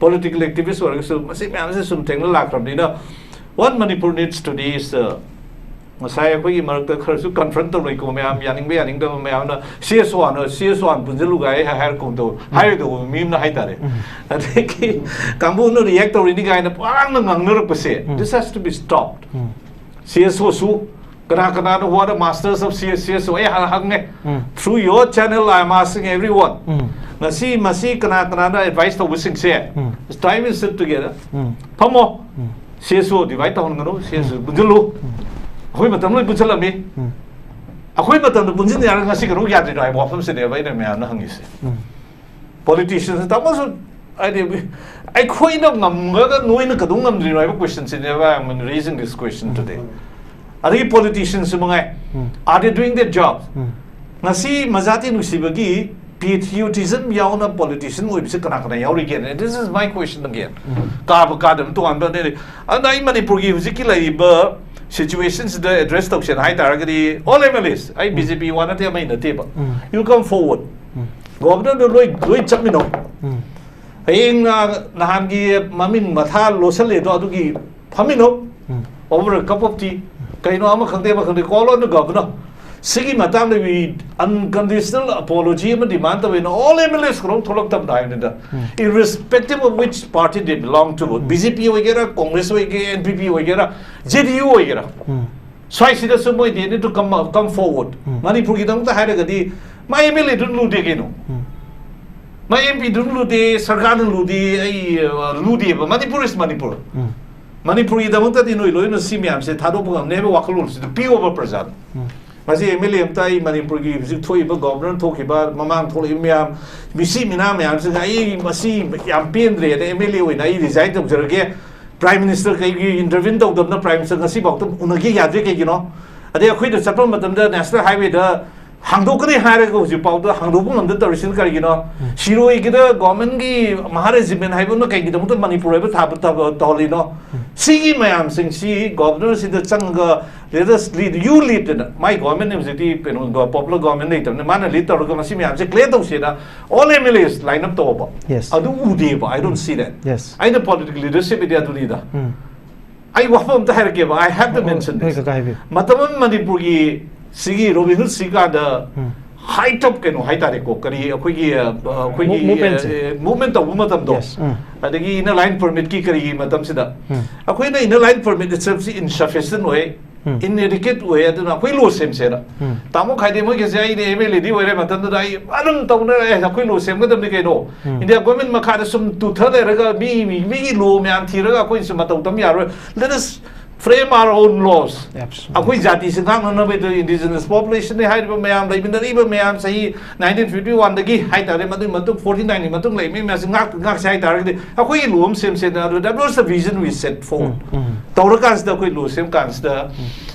political activist ꯑꯣꯏꯔꯒꯁꯨ, ꯃꯁꯤ ꯃꯌꯥꯝꯁꯦ ꯁꯨꯝ ꯊꯦꯡꯅ ꯂꯥꯛꯈ꯭ꯔꯕꯅꯤꯅ, what Manipur needs today is, uh, ꯉꯁꯥꯏ ꯑꯩꯈꯣꯏꯒꯤ ꯃꯔꯛꯇ ꯈꯔꯁꯨ confront ꯇꯧꯅꯩꯀꯣ, ꯃꯌꯥꯝ ꯌꯥꯅꯤꯡꯕ ꯌꯥꯅꯤꯡꯗꯕ ꯃꯌꯥꯝꯅ, "CSO ꯍꯥꯟꯅ, CSO ꯍꯥꯟꯅ ꯄꯨꯟꯁꯤꯜꯂꯨꯒꯥꯏ" ꯍꯥꯏꯔꯛꯀꯨꯝ ꯇꯧ, ꯍꯥꯏꯔꯣꯏꯗꯧꯕ ꯃꯤ ꯑꯃꯅ ꯍꯥꯏꯇꯥꯔꯦ꯫ ꯎꯝ. ꯑꯗꯒꯤ ꯀꯥꯡꯕꯨꯅ react ꯇꯧꯔꯤꯅꯤ ꯀꯥꯏꯅ ꯄꯥꯡꯅ ꯉꯥꯡꯅꯔꯛꯄꯁꯦ, ꯎꯝ. this has to be stopped. ꯎꯝ. CSOꯁꯨ ꯀꯅꯥ ꯀꯅꯥꯅ, what are masters of C S, C S O? ꯑꯩ ꯍꯥꯟꯅ ꯍꯪꯉꯦ꯫ ꯎꯝ. Through your channel, I am asking everyone. ꯎꯝ. ꯉꯁꯤ ꯃꯁꯤ ꯀꯅꯥ ꯀꯅꯥꯅ advice ꯇꯧꯕꯁꯤꯡꯁꯦ, um. time is sit together. ꯎꯝ. ꯐꯝꯃꯣ꯫ ꯎꯝ. C S O divide ꯇꯧꯍꯟꯒꯅꯨ, C S O ꯄꯨꯟꯁꯤꯜꯂꯨ꯫ ꯑꯩꯈꯣꯏ ꯃꯇꯝ ꯂꯣꯏ ꯄꯨꯟꯁꯤꯜꯂꯝꯃꯤ꯫ ꯎꯝ. ꯑꯩꯈꯣꯏ ꯃꯇꯝꯗ ꯄꯨꯟꯁꯤꯟ ꯌꯥꯔꯒ ꯉꯁꯤ ꯀꯩꯅꯣ ꯌꯥꯗ꯭ꯔꯤꯅꯣ ꯍꯥꯏꯕ ꯋꯥꯐꯝꯁꯤꯅꯦꯕ ꯑꯩꯅ ꯃꯌꯥꯝꯅ ꯍꯪꯉꯤꯁꯦ꯫ ꯎꯝ. Politicians ꯇꯥꯃꯣꯁꯨ, ꯍꯥꯏꯗꯤ, ꯑꯩꯈꯣꯏꯅ ꯉꯝꯃꯒ ꯅꯣꯏꯅ ꯀꯩꯗꯧ ꯉꯝꯗ꯭ꯔꯤꯅꯣ ꯍꯥꯏꯕ question ꯁꯤꯅꯦꯕ I am raising this question today. ꯑꯗꯒꯤ politicians ꯁꯨ ꯃꯉꯥꯏ, ꯎꯝ. are they doing their job? ꯎꯝ. ꯉꯁꯤ ꯃꯖꯥꯇꯤ ꯅꯨꯡꯁꯤꯕꯒꯤ patriotism ꯌꯥꯎꯅ politician ꯑꯣꯏꯕꯁꯦ ꯀꯅꯥ ꯀꯅꯥ ꯌꯥꯎꯔꯤꯒꯦ? And this is my question again. ꯀꯥꯕ ꯀꯥꯗꯕ ꯇꯣꯉꯥꯟꯕ ꯑꯗꯩ, ꯑꯗꯨꯅ ꯑꯩ ꯃꯅꯤꯄꯨꯔꯒꯤ ꯍꯧꯖꯤꯛꯀꯤ ꯂꯩꯔꯤꯕ situation ꯁꯤꯗ address ꯇꯧꯁꯦꯅ ꯍꯥꯏ ꯇꯥꯔꯒꯗꯤ, all M L As, ꯑꯩ B J P ꯋꯥ ꯅꯠꯇꯦ, ꯑꯃ ꯅꯠꯇꯦꯕ, ꯎꯝ. you come forward. Um. Governor ꯗꯣ ꯂꯣꯏ, ꯂꯣꯏ ꯆꯠꯃꯤꯟꯅꯧ꯫ ꯎꯝ. ꯍꯌꯦꯡ ꯅ-, ꯅꯍꯥꯟꯒꯤ ꯃꯃꯤꯡ ꯃꯊꯥ ꯂꯣꯠꯁꯜꯂꯦꯗꯣ, ꯑꯗꯨꯒꯤ ꯐꯝꯃꯤꯟꯅꯧ꯫ ꯎꯝ. Over a cup of tea, ꯀꯩꯅꯣ ꯑꯃ ꯈꯪꯗꯦ, ꯑꯃ ꯈꯪꯗꯦ, call on the governor. ꯁꯤꯒꯤ ꯃꯇꯥꯡꯗ we unconditional apology ꯑꯃ demand ꯇꯧꯋꯦꯅ all M L As ꯀꯔꯣꯝ ꯊꯣꯛꯂꯛꯇꯕꯗ ꯍꯥꯏꯕꯅꯤꯗ, ꯎꯝ. irrespective of which party they belong to, B J P ꯑꯣꯏꯒꯦꯔꯥ, Congress ꯑꯣꯏꯒꯦꯔꯥ, N P P ꯑꯣꯏꯒꯦꯔꯥ, J D U ꯑꯣꯏꯒꯦꯔꯥ, ꯎꯝ. ꯁ꯭ꯋꯥꯏꯁꯤꯗꯁꯨ ꯃꯣꯏ they need to come, come forward. ꯎꯝ. ꯃꯅꯤꯄꯨꯔꯒꯤꯗꯃꯛꯇ ꯍꯥꯏꯔꯒꯗꯤ ꯃꯥ M L A ꯗꯨꯅ ꯂꯨꯗꯦ ꯀꯩꯅꯣ, ꯎꯝ. ꯃꯥ M P ꯗꯨꯅ ꯂꯨꯗꯦ, ꯁꯔꯀꯥꯔꯅ ꯂꯨꯗꯦ, ꯑꯩ, ꯑ, ꯂꯨꯗꯦꯕ꯫ Manipur is Manipur. ꯎꯝ. ꯃꯅꯤꯄꯨꯔꯒꯤꯗꯃꯛꯇꯗꯤ ꯅꯣꯏ ꯂꯣꯏꯅ ꯁꯤ ꯃꯌꯥꯝꯁꯦ ꯊꯥꯗꯣꯛꯄ ꯉꯝꯅꯤ ꯍꯥꯏꯕ ꯋꯥꯈꯜꯂꯣꯟꯁꯤꯗ ꯄꯤꯌꯣꯕ ꯄ꯭ꯔꯖꯥꯗ꯫ ꯎꯝ. ꯉꯁꯤ M L A ꯑꯝꯇ ꯑꯩ ꯃꯅꯤꯄꯨꯔꯒꯤ ꯍꯧꯖꯤꯛ ꯊꯣꯛꯏꯕ governor ꯊꯣꯛꯈꯤꯕ, ꯃꯃꯥꯡ ꯊꯣꯛꯂꯛꯏꯕ ꯃꯌꯥꯝ, ꯃꯤꯁꯤ ꯃꯤꯅꯥ ꯃꯌꯥꯝꯁꯤꯡ ꯑꯩ ꯃꯁꯤ ꯌꯥꯝ ꯄꯦꯟꯗ꯭ꯔꯦꯅ M L A ꯑꯣꯏꯅ ꯑꯩ resign ꯇꯧꯖꯔꯒꯦ, Prime Minister ꯀꯩꯒꯤ intervene ꯇꯧꯗꯕꯅ Prime Minister ꯉꯁꯤꯐꯥꯎꯗ ꯎꯅꯒꯦ ꯌꯥꯗ꯭ꯔꯦ ꯀꯩꯒꯤꯅꯣ? ꯑꯗꯩ ꯑꯩꯈꯣꯏꯗ ꯆꯠꯄ ꯃꯇꯝꯗ National Highway ꯗ ꯍꯥꯡꯗꯣꯛꯀꯅꯤ ꯍꯥꯏꯔꯒ ꯍꯧꯖꯤꯛꯐꯥꯎꯗ ꯍꯥꯡꯗꯣꯛꯄ ꯉꯝꯗ ꯇꯧꯔꯤꯁꯤꯅ ꯀꯔꯤꯒꯤꯅꯣ? ꯁꯤꯔꯣꯏꯒꯤꯗ government ꯀꯤ Maharaja Regiment ꯍꯥꯏꯕ ꯑꯃ ꯀꯩꯒꯤꯗꯃꯛꯇ ꯃꯅꯤꯄꯨꯔ ꯑꯣꯏꯕ ꯊꯥꯕ ꯇꯧꯍꯜꯂꯤꯅꯣ? ꯁꯤꯒꯤ ꯃꯌꯥꯝꯁꯤꯡꯁꯤ governor ꯁꯤꯗ ꯆꯪꯉꯒ let us lead, you lead ꯅ, my government ꯅ ꯍꯧꯖꯤꯛꯇꯤ ꯀꯩꯅꯣ, popular government ꯂꯩꯇꯕꯅꯤꯅ ꯃꯥꯅ lead ꯇꯧꯔꯒ ꯃꯁꯤ ꯃꯌꯥꯝꯁꯦ clear ꯇꯧꯁꯦꯅ all M L As line up ꯇꯧꯕ꯫ Yes. ꯑꯗꯨ ꯎꯗꯦꯕ, I don't see that. Yes. ꯑꯩꯅ political leadership ꯗꯤ ꯑꯗꯨꯅꯤꯗ꯫ ꯎꯝ. ꯑꯩ ꯋꯥꯐꯝ ꯑꯝꯇ ꯍꯥꯏꯔꯛꯀꯦꯕ, I have to ꯑꯣ, mention ꯍꯣꯏ, this. ꯀꯀꯥ ꯍꯥꯏꯕꯤꯌꯨ꯫ ꯃꯇꯝ ꯑꯃ ꯃꯅꯤꯄꯨꯔꯒꯤ ꯁꯤꯒꯤ Robin Hood ꯁꯤꯀꯥꯟꯗ ꯎꯝ. High top ꯀꯩꯅꯣ ꯍꯥꯏꯇꯥꯔꯦꯀꯣ, ꯀꯔꯤ ꯑꯩꯈꯣꯏꯒꯤ, ꯑ, ꯑꯩꯈꯣꯏꯒꯤ, Mo-, movement ꯁꯦ꯫ ꯑ, movement ꯇꯧꯕ ꯃꯇꯝꯗꯣ, Yes, ꯎꯝ. ꯑꯗꯒꯤ Inner Line Permit ꯀꯤ ꯀꯔꯤꯒꯤ ꯃꯇꯝꯁꯤꯗ, ꯎꯝ. ꯑꯩꯈꯣꯏꯅ Inner Line Permit itself ꯁꯤ insufficient ꯑꯣꯏ, ꯎꯝ꯫ Inadequate ꯑꯣꯏ, ꯑꯗꯨꯅ ꯑꯩꯈꯣꯏ ꯂꯣ ꯁꯦꯝꯁꯦꯅ꯫ ꯎꯝ꯫ ꯇꯥꯃꯣ ꯈꯥꯏꯗꯦꯝ ꯃꯣꯏꯒꯤꯁꯦ ꯑꯩꯅ ꯑꯦꯝ ꯑꯦꯜ ꯑꯦꯗꯤ ꯑꯣꯏꯔꯦ ꯃꯇꯝꯗꯨꯗ ꯑꯩ ꯑꯗꯨꯝ ꯇꯧꯅꯔꯦ, "ꯑꯦ, ꯑꯩꯈꯣꯏ ꯂꯣ ꯁꯦꯝꯒꯗꯕꯅꯤ ꯀꯩꯅꯣ? ꯎꯝ꯫ ꯏꯟꯗꯤꯌꯥ ꯒꯣꯔꯃꯦꯟ ꯃꯈꯥꯗ ꯁꯨꯝ ꯇꯨꯊ ꯂꯩꯔꯒ ꯃꯤ, ꯃꯤ, ꯃꯤꯒꯤ ꯂꯣ ꯃꯌꯥꯝ ꯊꯤꯔꯒ ꯑꯩꯈꯣꯏꯁꯨ ꯃꯇꯧ ꯇꯝ ꯌꯥꯔꯣꯏ꯫ Let us frame our own laws." Absolutely. ꯑꯩꯈꯣꯏ ꯖꯥꯇꯤꯁꯦ ꯉꯥꯛꯅꯅꯕ indigenous population ꯅꯤ ꯍꯥꯏꯔꯤꯕ ꯃꯌꯥꯝ, ꯂꯩꯃꯤꯟꯅꯔꯤꯕ ꯃꯌꯥꯝ, ꯆꯍꯤ nineteen fifty one ꯗꯒꯤ ꯍꯥꯏꯇꯥꯔꯦ, ꯃꯗꯨꯒꯤ ꯃꯇꯨꯡ forty nine ꯒꯤ ꯃꯇꯨꯡ ꯂꯩꯃꯤ ꯃꯌꯥꯝꯁꯦ ꯉꯥꯛ-, ꯉꯥꯛꯁꯦ ꯍꯥꯏꯇꯥꯔꯒꯗꯤ ꯑꯩꯈꯣꯏꯒꯤ ꯂꯣ ꯑꯃ ꯁꯦꯝꯁꯦꯅ, ꯑꯗꯨ that was the vision we set forward. ꯎꯝ, ꯎꯝ꯫ ꯇꯧꯔꯀꯥꯟꯁꯤꯗ ꯑꯩꯈꯣꯏ ꯂꯣ ꯁꯦꯝ ꯀꯥꯟꯁꯤꯗ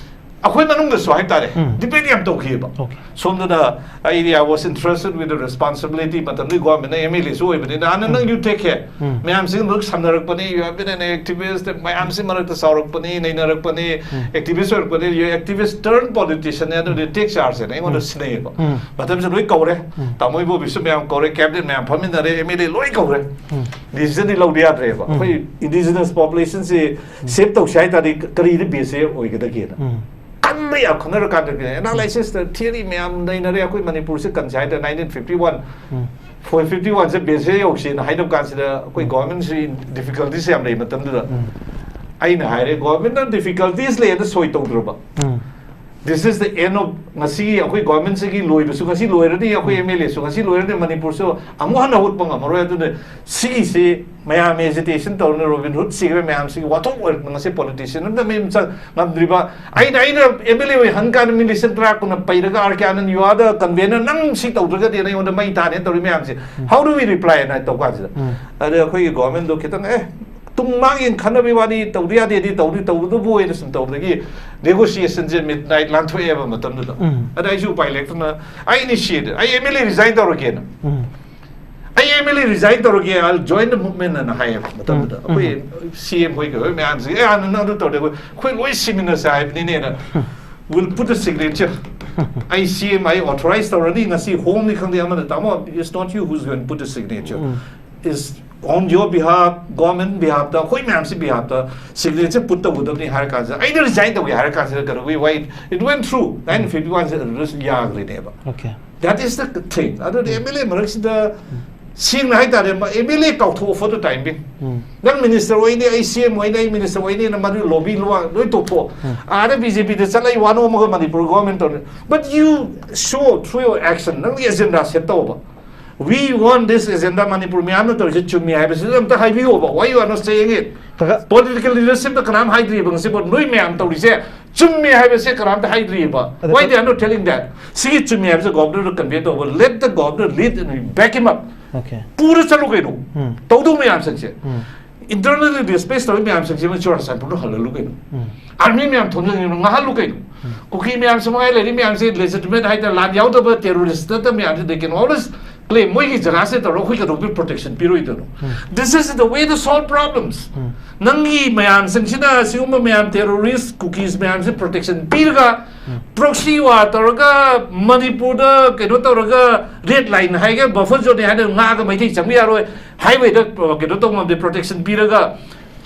ꯑꯩꯈꯣꯏ ꯃꯅꯨꯡꯗꯁꯨ ꯍꯥꯏꯇꯥꯔꯦ, ꯎꯝ꯫ Debate ꯌꯥꯝ ꯇꯧꯈꯤꯑꯕ꯫ Okay. ꯁꯣꯝꯗꯅ ꯑꯩꯗꯤ I was entrusted with the responsibility, ꯃꯇꯝꯗꯨꯒꯤ ꯒꯣꯔꯃꯦꯟꯅ ꯑꯦꯝ ꯑꯦꯜ ꯑꯦꯁꯨ ꯑꯣꯏꯕꯅꯤꯅ, "ꯑꯥ, ꯅꯪ, ꯎꯝ꯫ You take care." ꯎꯝ꯫ ꯃꯌꯥꯝꯁꯤꯒ ꯂꯣꯏ ꯁꯝꯅꯔꯛꯄꯅꯤ, "You have been an activist," ꯃꯌꯥꯝꯁꯤ ꯃꯔꯛꯇ ꯆꯥꯎꯔꯛꯄꯅꯤ, ꯅꯩꯅꯔꯛꯄꯅꯤ, ꯎꯝ꯫ Activist ꯑꯣꯏꯔꯛꯄꯅꯤ, "You activist turn politician" ꯍꯥꯏ, ꯑꯗꯨꯗꯤ take charge ꯍꯥꯏꯅ ꯑꯩꯉꯣꯟꯗ ꯎꯝ꯫ ꯁꯤꯟꯅꯩꯌꯦꯕ꯫ ꯎꯝ꯫ ꯃꯇꯝꯁꯤ ꯂꯣꯏ ꯀꯧꯔꯦ, ꯎꯝ꯫ ꯇꯥꯃꯣ ꯏꯕꯣꯕꯤꯁꯨ ꯃꯌꯥꯝ ꯀꯧꯔꯦ, cabinet ꯃꯌꯥꯝ ꯐꯝꯃꯤꯟꯅꯔꯦ, ꯑꯦꯝ ꯑꯦꯜ ꯑꯦ ꯂꯣꯏ ꯀꯧꯔꯦ꯫ ꯎꯝ꯫ Decision ꯗꯤ ꯂꯧꯗ ꯌꯥꯗ꯭ꯔꯦꯕ꯫ ꯎꯝ꯫ ꯑꯩꯈꯣꯏ indigenous population ꯁꯤ ꯎꯝ꯫ Save ꯇꯧꯁꯤ ꯍꯥꯏ ꯇꯥꯔꯗꯤ ꯀꯔꯤꯗ base ꯁꯦ ꯑꯣꯏꯒꯗꯒꯦꯅ꯫ ꯎꯝ꯫ ꯀꯟꯕ ꯌꯥꯝ ꯈꯟꯅꯔꯀꯥꯟꯗ analysis ꯇ theory ꯃꯌꯥꯝ ꯅꯩꯅꯔꯦ꯫ ꯑꯩꯈꯣꯏ ꯃꯅꯤꯄꯨꯔꯁꯦ ꯀꯟꯁꯦ ꯍꯥꯏꯗꯅ nineteen fifty one, ꯎꯝ꯫ Four fifty one ꯁꯦ base ꯁꯦ ꯌꯧꯁꯦꯅ ꯍꯥꯏꯅꯕ ꯀꯥꯟꯁꯤꯗ ꯑꯩꯈꯣꯏ ꯎꯝ꯫ Government ꯁꯤ difficulties ꯌꯥꯝ ꯂꯩ ꯃꯇꯝꯗꯨꯗ꯫ ꯎꯝ꯫ ꯑꯩꯅ ꯍꯥꯏꯔꯦ, "Government ꯅ difficulties ꯂꯩ, ꯑꯗ ꯁꯣꯏ ꯇꯧꯗ꯭ꯔꯕ?" ꯎꯝ꯫ This is the end of ꯉꯁꯤꯒꯤ ꯑꯩꯈꯣꯏ government ꯁꯤꯒꯤ ꯂꯣꯏꯕꯁꯨ ꯉꯁꯤ ꯂꯣꯏꯔꯅꯤ, ꯑꯩꯈꯣꯏ ꯎꯝ꯫ ꯑꯦꯝ ꯑꯦꯜ ꯑꯦꯁꯨ ꯉꯁꯤ ꯂꯣꯏꯔꯅꯤ, ꯃꯅꯤꯄꯨꯔꯁꯨ ꯑꯃꯨꯛ ꯍꯟꯅ ꯍꯧꯒꯠꯄ ꯉꯝꯃꯔꯣꯏ꯫ ꯑꯗꯨꯅ ꯁꯤꯒꯤꯁꯤ ꯃꯌꯥꯝ agitation ꯇꯧꯔꯅꯤ, ꯔꯣꯕꯤꯟ ꯍꯨꯗ ꯁꯤꯈ꯭ꯔꯦ, ꯃꯌꯥꯝꯁꯤꯒꯤ ꯋꯥꯊꯣꯛ ꯑꯣꯏꯔꯛꯄ ꯉꯁꯤ politician ꯑꯝꯇ ꯃꯌꯨꯝ ꯆꯪ ꯉꯝꯗ꯭ꯔꯤꯕ꯫ ꯑꯩꯅ, ꯑꯩꯅ ꯑꯦꯝ ꯑꯦꯜ ꯑꯦ ꯑꯣꯏ ꯍꯟ ꯀꯥꯟꯗ ꯃꯤꯂꯤꯁꯟ ꯇꯔꯥ ꯀꯨꯟꯅ ꯄꯩꯔꯒ, "R K Anand, you are the convener, ꯅꯪ ꯁꯤ ꯇꯧꯗ꯭ꯔꯒꯗꯤ ꯑꯩꯉꯣꯟꯗ ꯃꯩ ꯊꯥꯅꯦꯅ" ꯇꯧꯔꯤ ꯃꯌꯥꯝꯁꯦ꯫ ꯎꯝ꯫ How do we reply ꯍꯥꯏꯅ ꯇꯧ ꯀꯥꯟꯁꯤꯗ꯫ ꯎꯝ꯫ ꯑꯗ ꯑꯩꯈꯣꯏꯒꯤ government ꯗꯣ ꯈꯤꯇꯪ, ꯑꯦ, ꯇꯨꯡ ꯃꯥꯡ ꯌꯦꯡ ꯈꯟꯅꯕꯒꯤ ꯋꯥꯅꯤ, ꯇꯧꯗ ꯌꯥꯗꯦꯗꯤ ꯇꯧꯗꯤ ꯇꯧꯕꯗꯨꯕꯨ ꯑꯣꯏꯅ ꯁꯨꯝ ꯇꯧꯕꯗꯒꯤ negotiation ꯁꯦ midnight ꯂꯥꯟꯊꯣꯛꯑꯦꯕ ꯃꯇꯝꯗꯨꯗ꯫ ꯎꯝ꯫ ꯑꯗ ꯑꯩꯁꯨ ꯎꯄꯥꯏ ꯂꯩꯔꯛꯇꯅ ꯑꯩ initiate, ꯑꯩ ꯑꯦꯝ ꯑꯦꯜ ꯑꯦ resign ꯇꯧꯔꯒꯦꯅ꯫ ꯎꯝ꯫ "ꯑꯩ ꯑꯦꯝ ꯑꯦꯜ ꯑꯦ resign ꯇꯧꯔꯒꯦ, I'll join the movement" ꯑꯅ ꯍꯥꯏꯌꯦꯕ ꯃꯇꯝꯗꯨꯗ꯫ ꯎꯝ, ꯑꯩꯈꯣꯏ ꯎꯝ꯫ ꯁꯤ ꯑꯦꯝ ꯍꯣꯏ ꯀꯩ ꯍꯣꯏ ꯃꯌꯥꯝꯁꯤꯒꯤ, "ꯑꯦ, ꯍꯥꯟꯅ ꯅꯪ ꯑꯗꯨ ꯇꯧꯔꯗꯤ ꯑꯩꯈꯣꯏ, ꯑꯩꯈꯣꯏ ꯂꯣꯏ ꯁꯤꯃꯤꯟꯅꯁꯦ ꯍꯥꯏꯕꯅꯤꯅꯦꯅ꯫ ꯎꯝ꯫ We'll put a signature." ꯑꯩ ꯁꯤ ꯑꯦꯝ ꯑꯩ authorize ꯇꯧꯔꯅꯤ, ꯉꯁꯤ ꯍꯣꯝꯅꯤ ꯈꯪꯗꯦ ꯑꯃꯅ, "ꯇꯥꯃꯣ, it's not you who's going to put a signature. Um. It's on your behalf, government behalf ꯇ, ꯑꯩꯈꯣꯏ ꯃꯌꯥꯝꯁꯤ behalf ꯇ signature put ꯇꯧꯒꯗꯕꯅꯤ" ꯍꯥꯏꯔ ꯀꯥꯟꯁꯤꯗ, ꯑꯩꯅ resign ꯇꯧꯒꯦ ꯍꯥꯏꯔ ꯀꯥꯟꯁꯤꯗ, ꯀꯩꯅꯣ, we wait, it went through, nineteen fifty one ꯁꯦ ꯑꯗꯨꯗꯁꯨ ꯌꯥꯈ꯭ꯔꯤꯅꯦꯕ꯫ Okay. That is the thing. ꯑꯗꯨꯗꯤ ꯎꯝ꯫ ꯑꯦꯝ ꯑꯦꯜ ꯑꯦ ꯃꯔꯛꯁꯤꯗ ꯎꯝ꯫ ꯁꯦꯡꯅ ꯍꯥꯏꯇꯥꯔꯦ, ꯑꯦꯝ ꯑꯦꯜ ꯑꯦ ꯀꯥꯎꯊꯣꯛꯑꯣ for the time being. Um. ꯅꯪ ꯃꯤꯅꯤꯁꯇꯔ ꯑꯣꯏꯅꯤ, ꯑꯩ ꯁꯤ ꯑꯦꯝ ꯑꯣꯏꯅꯤ, ꯑꯩ ꯃꯤꯅꯤꯁꯇꯔ ꯑꯣꯏꯅꯤꯅ ꯃꯗꯨ ꯂꯣꯕꯤ ꯂꯨꯋꯥ ꯂꯣꯏ ꯇꯣꯛꯊꯣꯛꯑꯣ꯫ ꯎꯝ. ꯑꯥꯗ ꯕꯤ ꯖꯦ ꯄꯤꯗ ꯆꯠꯂ ꯑꯩ ꯋꯥ ꯅꯣꯝꯃꯒ ꯃꯅꯤꯄꯨꯔ ꯒꯣꯔꯃꯦꯟ ꯇꯧꯔꯦ꯫ But you show through your action, ꯅꯪꯒꯤ ꯑꯦꯖꯦꯟꯗꯥ ꯁꯦꯠ ꯇꯧꯕ꯫ We want this agenda, Manipur ꯃꯌꯥꯝꯅ ꯇꯧꯔꯤꯁꯦ ꯆꯨꯝꯃꯤ ꯍꯥꯏꯕꯁꯤꯗ ꯑꯝꯇ ꯍꯥꯏꯕꯤꯌꯣꯕ꯫ Why you are not saying it? ꯀꯀꯥ, ꯄꯣꯂꯤꯇꯤꯀꯦꯜ ꯂꯤꯗꯔꯁꯤꯞꯇ ꯀꯅꯥꯝ ꯍꯥꯏꯗ꯭ꯔꯤꯕ ꯉꯁꯤꯐꯥꯎ ꯅꯣꯏ ꯃꯌꯥꯝ ꯇꯧꯔꯤꯁꯦ ꯆꯨꯝꯃꯤ ꯍꯥꯏꯕꯁꯦ ꯀꯅꯥꯝꯇ ꯍꯥꯏꯗ꯭ꯔꯤꯕ꯫ ꯑꯗ Why ꯀ- they are not telling that? ꯁꯤꯒꯤ ꯆꯨꯝꯃꯤ ꯍꯥꯏꯕꯁꯦ ꯒꯣꯕꯔꯅꯔꯗ ꯀꯟꯚꯦ ꯇꯧꯕ, let the governor lead and back him up. Okay. ꯄꯨꯔ ꯆꯠꯂꯨ ꯀꯩꯅꯣ꯫ ꯎꯝ. ꯇꯧꯗꯧ ꯃꯌꯥꯝꯁꯤꯡꯁꯦ꯫ ꯎꯝ. Internally displaced ꯇꯧꯔꯤ ꯃꯌꯥꯝꯁꯤꯡꯁꯦ ꯃꯣꯏ ꯆꯨꯔꯥꯆꯥꯟꯄꯨꯔꯗ ꯍꯜꯍꯜꯂꯨ ꯀꯩꯅꯣ꯫ ꯎꯝ. ꯑꯥꯔꯃꯤ ꯃꯌꯥꯝ ꯊꯣꯝꯖꯤꯟꯒꯅꯨ, ꯉꯥꯏꯍꯜꯂꯨ ꯀꯩꯅꯣ꯫ ꯀꯨꯀꯤ ꯃꯌꯥꯝꯁꯨ ꯃꯉꯥꯏ ꯂꯩꯔꯤ ꯃꯌꯥꯝꯁꯦ ꯂꯦꯖꯤꯇꯤꯃꯦꯠ ꯍꯥꯏꯇꯥꯔꯦ, ꯂꯥꯟ ꯌꯥꯎꯗꯕ ꯇꯦꯔꯣꯔꯤꯁ ꯅꯠꯇꯕ ꯃꯌꯥꯝꯁꯦ they can always claim ꯃꯣꯏꯒꯤ ꯖꯒꯥꯁꯦ ꯇꯧꯔꯒ ꯑꯩꯈꯣꯏ ꯀꯩꯗꯧꯕꯒꯤ protection ꯄꯤꯔꯣꯏꯗꯣꯏꯅꯣ? This is the way to solve problems. ꯅꯪꯒꯤ ꯃꯌꯥꯝꯁꯤꯡꯁꯤꯅ ꯁꯤꯒꯨꯝꯕ ꯃꯌꯥꯝ ꯇꯦꯔꯣꯔꯤꯁ ꯀꯨꯀꯤꯁ ꯃꯌꯥꯝꯁꯦ ꯄ꯭ꯔꯣꯇꯦꯛꯁꯟ ꯄꯤꯔꯒ ꯄ꯭ꯔꯣꯛꯁꯤ ꯋꯥꯔ ꯇꯧꯔꯒ ꯃꯅꯤꯄꯨꯔꯗ ꯀꯩꯅꯣ ꯇꯧꯔꯒ ꯔꯦꯗ ꯂꯥꯏꯟ ꯍꯥꯏꯒ ꯕꯐꯔ ꯖꯣꯟꯅꯤ ꯍꯥꯏꯅ ꯉꯥꯛꯑꯒ ꯃꯩꯇꯩ ꯆꯪꯕ ꯌꯥꯔꯣꯏ, ꯍꯥꯏꯋꯦꯗ ꯀꯩꯅꯣ ꯇꯧꯕ ꯉꯝꯗꯦ, ꯄ꯭ꯔꯣꯇꯦꯛꯁꯟ ꯄꯤꯔꯒ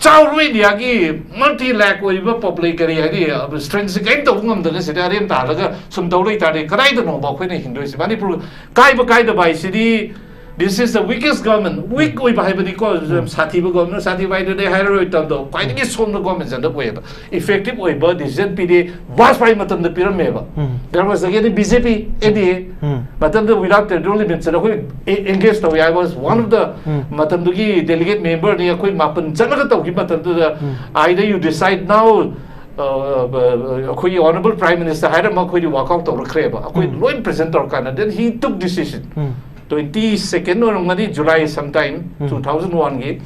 ꯆꯥꯎꯔꯕ ꯏꯟꯗꯤꯌꯥꯒꯤ ꯃꯜꯇꯤ ꯂꯥꯛ ꯑꯣꯏꯔꯤꯕ ꯄꯕ꯭ꯂꯤꯛ ꯀꯔꯤ ꯍꯥꯏꯗꯤ ꯁ꯭ꯇꯔꯦꯡꯁꯦ ꯀꯔꯤꯝ ꯇꯧꯕ ꯉꯝꯗꯅ ꯁꯤꯗ ꯑꯔꯦꯝ ꯇꯥꯍꯜꯂꯒ ꯁꯨꯝ ꯇꯧ ꯂꯩꯇꯥꯔꯗꯤ ꯀꯗꯥꯏꯗꯅꯣꯕ ꯑꯩꯈꯣꯏꯅ ꯍꯤꯡꯗꯣꯏꯁꯦ? ꯃꯅꯤꯄꯨꯔ ꯀꯥꯏꯕ ꯀꯥꯏꯗꯕ ꯍꯥꯏꯁꯤꯗꯤ this is the weakest government, week ꯑꯣꯏꯕ ꯍꯥꯏꯕꯅꯤꯀꯣ꯫ ꯁꯥꯊꯤꯕ ꯒꯣꯕꯔꯅꯔ, ꯁꯥꯊꯤꯕ ꯍꯥꯏꯗꯨꯗꯤ ꯍꯥꯏꯔꯔꯣꯏ ꯇꯝꯗꯣ, ꯈ꯭ꯋꯥꯏꯗꯒꯤ ꯁꯣꯟꯕ ꯒꯣꯕꯔꯅꯃꯦꯟ ꯁꯦꯟꯇꯔ ꯑꯣꯏꯌꯦꯕ꯫ ꯏꯐꯦꯛꯇꯤꯚ ꯑꯣꯏꯕ ꯗꯤꯁꯤꯖꯟ ꯄꯤꯗꯦ꯫ ꯕꯥꯖꯄꯥꯏ ꯃꯇꯝꯗ ꯄꯤꯔꯝꯃꯦꯕ꯫ ꯎꯝ. There was again B J P, N D A. ꯎꯝ. ꯃꯇꯝꯗ without territorial limits ꯑꯩꯈꯣꯏ ꯑꯦꯡꯒꯦꯖ ꯇꯧꯋꯤ꯫ I was one of the ꯎꯝ. ꯃꯇꯝꯗꯨꯒꯤ ꯗꯦꯂꯤꯒꯦꯠ ꯃꯦꯝꯕꯔꯅꯤ꯫ ꯑꯩꯈꯣꯏ ꯃꯥꯄꯟ ꯆꯠꯂꯒ ꯇꯧꯈꯤꯕ ꯃꯇꯝꯗꯨꯗ ꯎꯝ. either you decide now, ꯑꯩꯈꯣꯏꯒꯤ ꯑꯣꯅꯔꯦꯕꯜ ꯄ꯭ꯔꯥꯏꯝ ꯃꯤꯅꯤꯁꯇꯔ ꯍꯥꯏꯔꯝꯃ ꯑꯩꯈꯣꯏꯗꯤ ꯋꯥꯛꯑꯥꯎꯠ ꯇꯧꯔꯛꯈ꯭ꯔꯦꯕ꯫ ꯑꯩꯈꯣꯏ ꯎꯝ. ꯂꯣꯏ ꯄ꯭ꯔꯦꯖꯦꯟ ꯇꯧꯔꯀꯥꯟꯗ then he took decision. Um. Twenty second ꯑꯣꯏꯔꯝꯒꯅꯤ, ꯖꯨꯂꯥꯏ sometime, ꯎꯝ. two thousand one ꯒꯤ.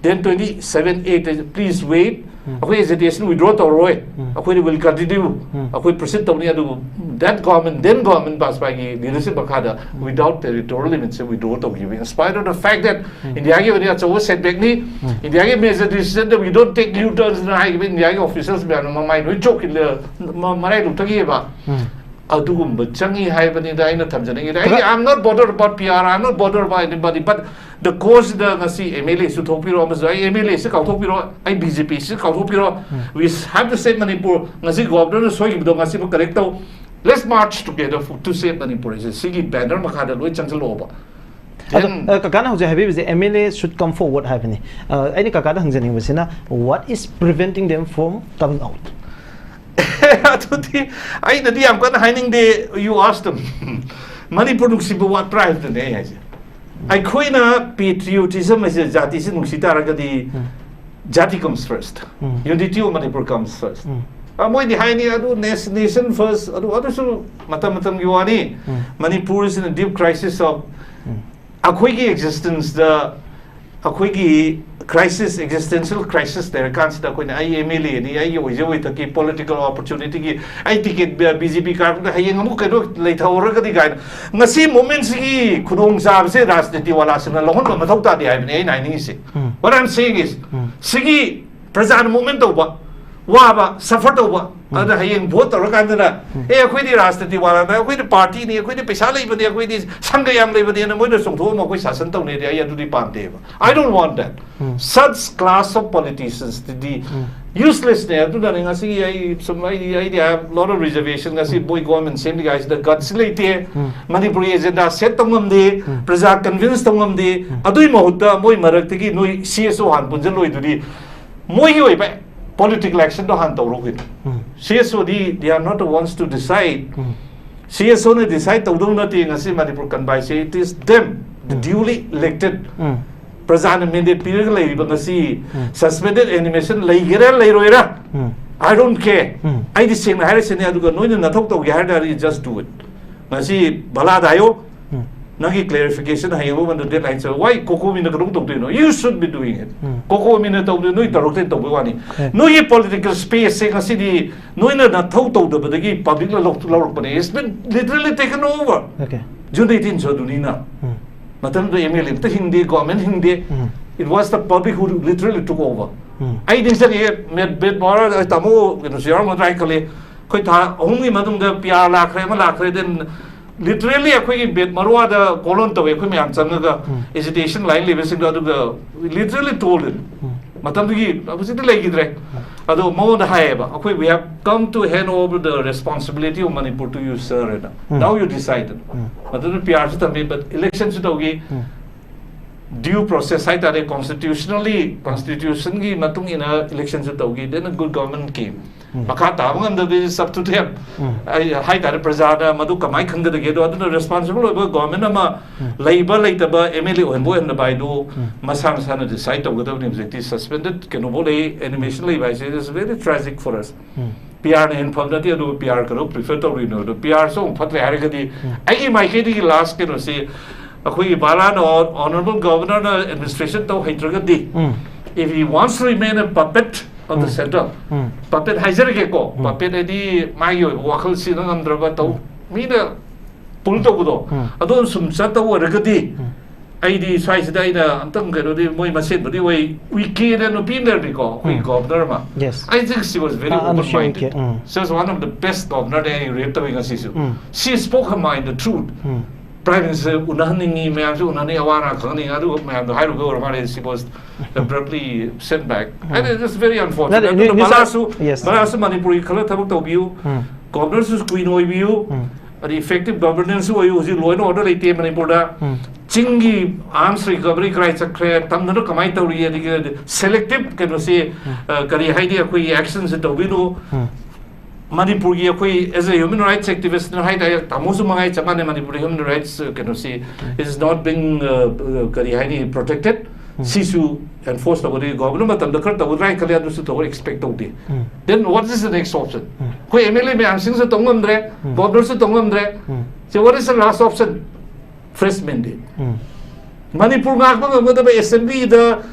Then twenty seven eight, please wait. ꯎꯝ. ꯑꯩꯈꯣꯏ ꯑꯦꯖꯤꯇꯦꯁꯟ ꯋꯤꯗ꯭ꯔꯣ ꯇꯧꯔꯔꯣꯏ꯫ ꯎꯝ. ꯑꯩꯈꯣꯏꯗꯤ will continue. ꯎꯝ. ꯑꯩꯈꯣꯏ ꯄ꯭ꯔꯣꯁꯤꯠ ꯇꯧꯅꯤ꯫ ꯑꯗꯨꯕꯨ that government, then government ꯕꯥꯖꯄꯥꯏꯒꯤ ꯂꯤꯗꯔꯁꯤꯞ ꯃꯈꯥꯗ without territorial limits ꯁꯦ ꯋꯤꯗ꯭ꯔꯣ ꯇꯧꯈꯤꯕ꯫ In spite of the fact that um. ꯏꯟꯗꯤꯌꯥꯒꯤ ꯑꯣꯏꯅ ꯑꯆꯧꯕ ꯁꯦꯠꯕꯦꯛꯅꯤ, ꯎꯝ. ꯏꯟꯗꯤꯌꯥꯒꯤ ꯃꯦꯖꯔ ꯗꯤꯁꯤꯖꯟꯗ we don't take U turns ꯅ ꯍꯥꯏꯈꯤꯕ ꯏꯟꯗꯤꯌꯥꯒꯤ ꯑꯣꯐꯤꯁꯤꯌꯦꯜꯁ ꯃꯌꯥꯝꯅ ꯃꯃꯥꯏ ꯂꯣꯏ ꯆꯣꯛꯈꯤꯗ ꯃ- ꯃꯔꯥꯏ ꯂꯨꯛꯊꯈꯤꯑꯕ꯫ ꯎꯝ. ꯑꯗꯨꯒꯨꯝꯕ ꯆꯪꯉꯤ ꯍꯥꯏꯕꯅꯤꯗ ꯑꯩꯅ ꯊꯝꯖꯅꯤꯡꯉꯤꯗ꯫ ꯑꯩꯗꯤ ꯈꯔ- I'm not bothered about P R, I'm not bothered about anybody, but the cause ꯗ ꯉꯁꯤ M L A ꯁꯨ ꯊꯣꯛꯄꯤꯔꯣ, ꯑꯃꯁꯨ ꯑꯩ M L A ꯁꯤ ꯀꯥꯎꯊꯣꯛꯄꯤꯔꯣ, ꯑꯩ B J P ꯁꯤ ꯀꯥꯎꯊꯣꯛꯄꯤꯔꯣ꯫ We have to save Manipur. ꯉꯁꯤ ꯒꯣꯕꯔꯅꯔꯅ ꯁꯣꯏꯈꯤꯕꯗꯣ ꯉꯁꯤꯕꯨ ꯀꯔꯦꯛ ꯇꯧ꯫ Let's march together for, to save Manipur ꯍꯥꯏꯁꯦ ꯁꯤꯒꯤ ꯕꯦꯅꯔ ꯃꯈꯥꯗ ꯂꯣꯏ ꯆꯪꯁꯤꯜꯂꯛꯑꯣꯕ꯫ ꯑꯗꯣ, Then ꯑ, ꯀꯀꯥꯅ ꯍꯧꯖꯤꯛ ꯍꯥꯏꯕꯤꯕꯁꯦ, M L A should come forward ꯍꯥꯏꯕꯅꯤ꯫ ꯑ, ꯑꯩꯅ ꯀꯀꯥꯗ ꯍꯪꯖꯅꯤꯡꯕꯁꯤꯅ, what is preventing them from coming out? ꯑꯗꯨꯗꯤ ꯑꯩꯅꯗꯤ ꯌꯥꯝ ꯀꯟꯅ ꯍꯥꯏꯅꯤꯡꯗꯦ, you ask them. ꯃꯅꯤꯄꯨꯔ ꯅꯨꯡꯁꯤꯕ ꯋꯥꯠꯄ꯭ꯔꯥ ꯍꯥꯏꯕꯗꯨꯅꯦ ꯑꯩ ꯍꯥꯏꯁꯦ꯫ ꯑꯩꯈꯣꯏꯅ patriotism ꯍꯥꯏꯁꯦ, ꯖꯥꯇꯤꯁꯦ ꯅꯨꯡꯁꯤ ꯇꯥꯔꯒꯗꯤ, ꯖꯥꯇꯤ comes first, unity of Manipur comes first. ꯑ, ꯃꯣꯏꯗꯤ ꯍꯥꯏꯅꯤ ꯑꯗꯨ nation first, ꯑꯗꯨ, ꯑꯗꯨꯁꯨ ꯃꯇꯝ ꯃꯇꯝꯒꯤ ꯋꯥꯅꯤ꯫ ꯃꯅꯤꯄꯨꯔꯁꯤꯅ deep crisis of ꯑꯩꯈꯣꯏꯒꯤ existenceꯗ, ꯑꯩꯈꯣꯏꯒꯤ crisis, existential crisis ꯂꯩꯔꯀꯥꯟꯁꯤꯗ ꯑꯩꯈꯣꯏꯅ ꯑꯩ M L Aꯅꯤ, ꯑꯩꯒꯤ ꯑꯣꯏꯖ ꯑꯣꯏꯊꯛꯀꯤ political opportunityꯒꯤ ꯑꯩ ticket B J P ꯀꯥꯔꯛꯄꯗ ꯍꯌꯦꯡ ꯑꯃꯨꯛ ꯀꯩꯅꯣ ꯂꯩꯊꯍꯧꯔꯒꯗꯤ ꯀꯥꯏꯅ, ꯉꯁꯤ movementꯁꯤꯒꯤ ꯈꯨꯗꯣꯡꯆꯥꯕꯁꯦ ꯔꯥꯖꯅꯤꯇꯤ ꯋꯥꯂꯥꯁꯤꯡꯅ ꯂꯧꯍꯟꯕ ꯃꯊꯧ ꯇꯥꯗꯦ ꯍꯥꯏꯕꯅꯤ ꯑꯩꯅ ꯍꯥꯏꯅꯤꯡꯉꯤꯁꯦ꯫ What I'm saying is, ꯁꯤꯒꯤ ꯄ꯭ꯔꯖꯥꯅ movement ꯇꯧꯕ, ꯋꯥꯕ, suffer ꯇꯧꯕ, ꯑꯗꯨꯅ ꯍꯌꯦꯡ vote ꯇꯧꯔꯀꯥꯟꯗꯅ, "ꯑꯦ, ꯑꯩꯈꯣꯏꯗꯤ ꯔꯥꯖꯅꯤꯇꯤ ꯋꯥꯂꯥꯅ, ꯑꯩꯈꯣꯏꯗꯤ partyꯅꯤ, ꯑꯩꯈꯣꯏꯗꯤ ꯄꯩꯁꯥ ꯂꯩꯕꯅꯤ, ꯑꯩꯈꯣꯏꯗꯤ ꯁꯪꯒ ꯌꯥꯝ ꯂꯩꯕꯅꯦꯅ" ꯃꯣꯏꯅ ꯆꯣꯡꯊꯣꯛꯑꯒ ꯑꯩꯈꯣꯏ ꯁꯥꯁꯟ ꯇꯧꯅꯩꯗꯤ ꯑꯩ ꯑꯗꯨꯗꯤ ꯄꯥꯝꯗꯦꯕ꯫ I don't want that. Such class of politiciansꯗꯨꯗꯤ uselessꯅꯦ꯫ ꯑꯗꯨꯅꯅꯦ ꯉꯁꯤ ꯑꯩ ꯁꯨꯝ, ꯑꯩꯗꯤ, ꯑꯩꯗꯤ I have lot of reservation꯫ ꯉꯁꯤ ꯃꯣꯏ government ꯁꯦꯝꯃꯤꯉꯥꯏꯁꯤꯗ guts ꯂꯩꯇꯦ, ꯃꯅꯤꯄꯨꯔꯒꯤ agenda set ꯇꯧ ꯉꯝꯗꯦ, ꯄ꯭ꯔꯖꯥ convince ꯇꯧ ꯉꯝꯗꯦ꯫ ꯑꯗꯨꯏ ꯃꯍꯨꯠꯇ ꯃꯣꯏ ꯃꯔꯛꯇꯒꯤ ꯅꯣꯏ C S O ꯍꯥꯟꯅ ꯄꯨꯟꯁꯤꯜꯂꯣꯏꯗꯨꯗꯤ, ꯃꯣꯏꯒꯤ ꯑꯣꯏꯕ political actionꯗꯣ ꯍꯥꯟꯅ ꯇꯧꯔꯣ ꯀꯩꯅꯣ꯫ C S Oꯗꯤ they are not the ones to decide. C S Oꯅ decide ꯇꯧꯗꯧ ꯅꯠꯇꯦ ꯉꯁꯤ ꯃꯅꯤꯄꯨꯔ ꯀꯟꯕ ꯍꯥꯏꯁꯦ, it is them, the duly elected. ꯄ꯭ꯔꯖꯥꯅ mandate ꯄꯤꯔꯒ ꯂꯩꯔꯤꯕ ꯉꯁꯤ suspended animation ꯂꯩꯒꯦꯔꯥ ꯂꯩꯔꯣꯏꯔꯥ, I don't care. ꯑꯩꯗꯤ ꯁꯦꯡꯅ ꯍꯥꯏꯔꯁꯤꯅꯦ, ꯑꯗꯨꯒ ꯅꯣꯏꯅ ꯅꯊꯧ ꯇꯧꯒꯦ ꯍꯥꯏ ꯇꯥꯔꯗꯤ just do it. ꯉꯁꯤ ꯚꯂꯥꯗ ꯍꯥꯏꯌꯣ, ꯅꯪꯒꯤ clarification ꯍꯌꯦꯡ ꯃꯉꯣꯟꯗ deadline ꯆꯠꯂꯣ꯫ Why COCOMIꯅ ꯀꯩꯗꯧ ꯇꯧꯗꯣꯏꯅꯣ? You should be doing it. COCOMIꯅ ꯇꯧꯗꯣꯏ, ꯅꯣꯏ ꯇꯧꯔꯛꯇꯣꯏ ꯇꯧꯕꯩ ꯋꯥꯅꯤ꯫ ꯅꯣꯏꯒꯤ political spaceꯁꯦ ꯉꯁꯤꯗꯤ ꯅꯣꯏꯅ ꯅꯊꯧ ꯇꯧꯗꯕꯗꯒꯤ publicꯅ ꯂꯧ-, ꯂꯧꯔꯛꯄꯅꯦ꯫ It's been literally taken over. Okay. June eighteen ꯁꯨ ꯑꯗꯨꯅꯤꯅ꯫ ꯃꯇꯝꯗꯨꯗ M L A ꯑꯝꯇ ꯍꯤꯡꯗꯦ, government ꯍꯤꯡꯗꯦ꯫ It was the public who literally took over. ꯑꯩ ꯅꯤꯡꯁꯤꯡꯉꯦ, ꯃꯦꯠ-, ꯕꯦꯠ ꯃꯣꯍꯣꯔ, ꯑꯩ ꯇꯥꯃꯣ ꯀꯩꯅꯣꯁꯨ ꯌꯥꯎꯔꯝꯒꯗ꯭ꯔꯥ ꯍꯥꯏꯅ ꯈꯜꯂꯤ꯫ ꯑꯩꯈꯣꯏ ꯊꯥ ꯑꯍꯨꯝꯒꯤ ꯃꯇꯨꯡꯗ P R ꯂꯥꯛꯈ꯭ꯔꯦ, ꯑꯃ ꯂꯥꯛꯈ꯭ꯔꯦ, then literally ꯑꯩꯈꯣꯏꯒꯤ ꯕꯦꯠ ꯃꯔꯨꯋꯥꯗ ꯀꯣꯂꯣꯟ ꯇꯧꯋꯦ ꯑꯩꯈꯣꯏ ꯃꯌꯥꯝ ꯆꯪꯉꯒ, agitation line ꯂꯩꯕꯁꯤꯡꯗꯣ, ꯑꯗꯨꯒ literally told it. ꯃꯇꯝꯗꯨꯒꯤ, ꯍꯧꯖꯤꯛꯇꯤ ꯂꯩꯈꯤꯗ꯭ꯔꯦ꯫ ꯑꯗꯣ ꯃꯉꯣꯟꯗ ꯍꯥꯏꯌꯦꯕ, ꯑꯩꯈꯣꯏ "We have come to hand over the responsibility of Manipur to you, sir" ꯍꯥꯏꯅ꯫ "Now you decide" ꯍꯥꯏꯅ꯫ ꯃꯗꯨꯅ ꯄꯤ ꯑꯥꯔꯁꯨ ꯊꯝꯃꯤ, but electionꯁꯨ ꯇꯧꯈꯤ, due process ꯍꯥꯏꯇꯥꯔꯦ, constitutionally, constitutionꯒꯤ ꯃꯇꯨꯡ ꯏꯟꯅ electionꯁꯨ ꯇꯧꯈꯤ, then a good government came. ꯃꯈꯥ ꯇꯥꯕ ꯉꯝꯗꯕꯗꯤ it's up to them. ꯑꯩ ꯍꯥꯏꯇꯥꯔꯦ, ꯄ꯭ꯔꯖꯥꯅ ꯃꯗꯨ ꯀꯃꯥꯏꯅ ꯈꯟꯒꯗꯒꯦ? ꯑꯗꯣ ꯑꯗꯨꯅ responsible ꯑꯣꯏꯕ government ꯑꯃ ꯂꯩꯕ ꯂꯩꯇꯕ, M L A ꯑꯣꯏꯍꯟꯕ ꯑꯣꯏꯍꯟꯗꯕ ꯍꯥꯏꯗꯨ ꯃꯁꯥ ꯃꯁꯥꯅ decide ꯇꯧꯒꯗꯕꯅꯤ꯫ ꯍꯧꯖꯤꯛꯇꯤ suspended ꯀꯩꯅꯣꯐꯧ ꯂꯩ, animation ꯂꯩꯕ ꯍꯥꯏꯁꯦ, it's very tragic for us. ꯄꯤ ꯑꯥꯔꯅ ꯍꯦꯟꯅ ꯐꯕ ꯅꯠꯇꯦ, ꯑꯗꯨꯒ ꯄꯤ ꯑꯥꯔ ꯀꯩꯅꯣ prefer ꯇꯧꯔꯤꯅꯣ? ꯑꯗꯣ ꯄꯤ ꯑꯥꯔꯁꯨ ꯑꯃꯨꯛ ꯐꯠꯇ꯭ꯔꯦ ꯍꯥꯏꯔꯒꯗꯤ, ꯑꯩꯒꯤ ꯃꯥꯏꯀꯩꯗꯒꯤ last ꯀꯩꯅꯣꯁꯤ, ꯑꯩꯈꯣꯏꯒꯤ ꯕꯥꯂꯥꯅ, honourable governorꯅ administration ꯇꯧ ꯍꯩꯇ꯭ꯔꯒꯗꯤ, if he wants to remain a puppet of the centre, puppet ꯍꯥꯏꯖꯔꯒꯦꯀꯣ, puppet ꯍꯥꯏꯗꯤ ꯃꯥꯒꯤ ꯑꯣꯏꯕ ꯋꯥꯈꯜ ꯁꯤꯅ ꯉꯝꯗ꯭ꯔꯕ ꯇꯧ, ꯃꯤꯅ pull ꯇꯧꯕꯗꯣ, ꯑꯗꯣ ꯁꯨꯝ ꯆꯠꯇꯧ ꯑꯣꯏꯔꯒꯗꯤ, ꯑꯩꯗꯤ ꯁ꯭ꯋꯥꯏꯁꯤꯗ ꯑꯩꯅ ꯑꯝꯇꯪ ꯀꯩꯅꯣꯗꯤ, ꯃꯣꯏ ꯃꯁꯦꯟꯕꯨꯗꯤ ꯑꯣꯏ, ꯎꯏꯀꯦꯅ ꯅꯨꯄꯤ ꯑꯃ ꯂꯩꯔꯝꯃꯤꯀꯣ, ꯑꯩꯈꯣꯏ governor ꯑꯃ꯫ Yes. I think she was very ꯑꯥ, ꯑꯗꯨ open minded. Um. She was one of the best governor ꯑꯩ rate ꯇꯧꯋꯤ ꯉꯁꯤꯁꯨ꯫ ꯎꯝ꯫ She spoke her mind, the truth. Um. Prime Minister ꯎꯅꯍꯟꯅꯤꯡꯉꯤ, ꯃꯌꯥꯝꯁꯨ ꯎꯅꯍꯟꯅꯤꯡꯉꯤ, ꯑꯋꯥ ꯑꯅꯥ ꯈꯪꯍꯟꯅꯤꯡꯉꯤ, ꯑꯗꯨ ꯃꯌꯥꯝꯗꯣ ꯍꯥꯏꯔꯨꯕ ꯑꯣꯏꯔ ꯃꯥꯜꯂꯦ, she was abruptly sent back. And it's very unfortunate. ꯅꯠꯇꯦ, ꯑꯗꯨꯅ ꯅ꯭ꯌꯨ-, ꯅ꯭ꯌꯨ-, ꯕꯂꯥꯁꯨ, yes. ꯕꯂꯥꯁꯨ ꯃꯅꯤꯄꯨꯔꯒꯤ ꯈꯜꯂ ꯊꯕꯛ ꯇꯧꯕꯤꯌꯨ, ꯎꯝ꯫ governorꯁꯨ queen ꯑꯣꯏꯕꯤꯌꯨ, ꯎꯝ꯫ ꯑꯗꯩ effective governance ꯑꯣꯏꯌꯨ꯫ ꯍꯧꯖꯤꯛ law and order ꯂꯩꯇꯦ ꯃꯅꯤꯄꯨꯔꯗ꯫ ꯎꯝ꯫ ꯆꯤꯡꯒꯤ arms recovery ꯀꯔꯥꯏ ꯆꯠꯈ꯭ꯔꯦ, ꯇꯝꯗꯅ ꯀꯃꯥꯏꯅ ꯇꯧꯔꯤ, ꯑꯗꯒꯤ selective ꯀꯩꯅꯣꯁꯤ, ꯑ, ꯀꯔꯤ ꯍꯥꯏꯅꯤ, ꯑꯩꯈꯣꯏꯒꯤ actionꯁꯦ ꯇꯧꯕꯤꯅꯨ꯫ ꯎꯝ꯫ ꯃꯅꯤꯄꯨꯔꯒꯤ ꯑꯩꯈꯣꯏ as a human rights activistꯅ ꯍꯥꯏꯇꯥꯔꯦ, ꯇꯥꯃꯣꯁꯨ ꯃꯉꯥꯏ ꯆꯞ ꯃꯥꯟꯅꯩ, ꯃꯅꯤꯄꯨꯔꯗ human rights, ꯑ, ꯀꯩꯅꯣꯁꯤ is not being, ꯑ, ꯑ, ꯀꯔꯤ ꯍꯥꯏꯅꯤ, protected꯫ ꯁꯤꯁꯨ enforce ꯇꯧꯒꯗꯤ, governor ꯃꯇꯝꯗ ꯈꯔ ꯇꯧꯒꯗ꯭ꯔꯥ ꯍꯥꯏꯅ ꯈꯜꯂꯦ, ꯑꯗꯨꯁꯨ ꯇꯧꯕ expect ꯇꯧꯗꯦ꯫ ꯎꯝ꯫ Then what is the next option? ꯎꯝ꯫ ꯑꯩꯈꯣꯏ M L A ꯃꯌꯥꯝꯁꯤꯡꯁꯨ ꯇꯧ ꯉꯝꯗ꯭ꯔꯦ, ꯎꯝ꯫ governorꯁꯨ ꯇꯧ ꯉꯝꯗ꯭ꯔꯦ꯫ ꯎꯝ꯫ So what is the last option? Fresh mandate. ꯎꯝ꯫ ꯃꯅꯤꯄꯨꯔ ꯉꯥꯛꯄ ꯉꯝꯒꯗꯕ, assemblyꯗ,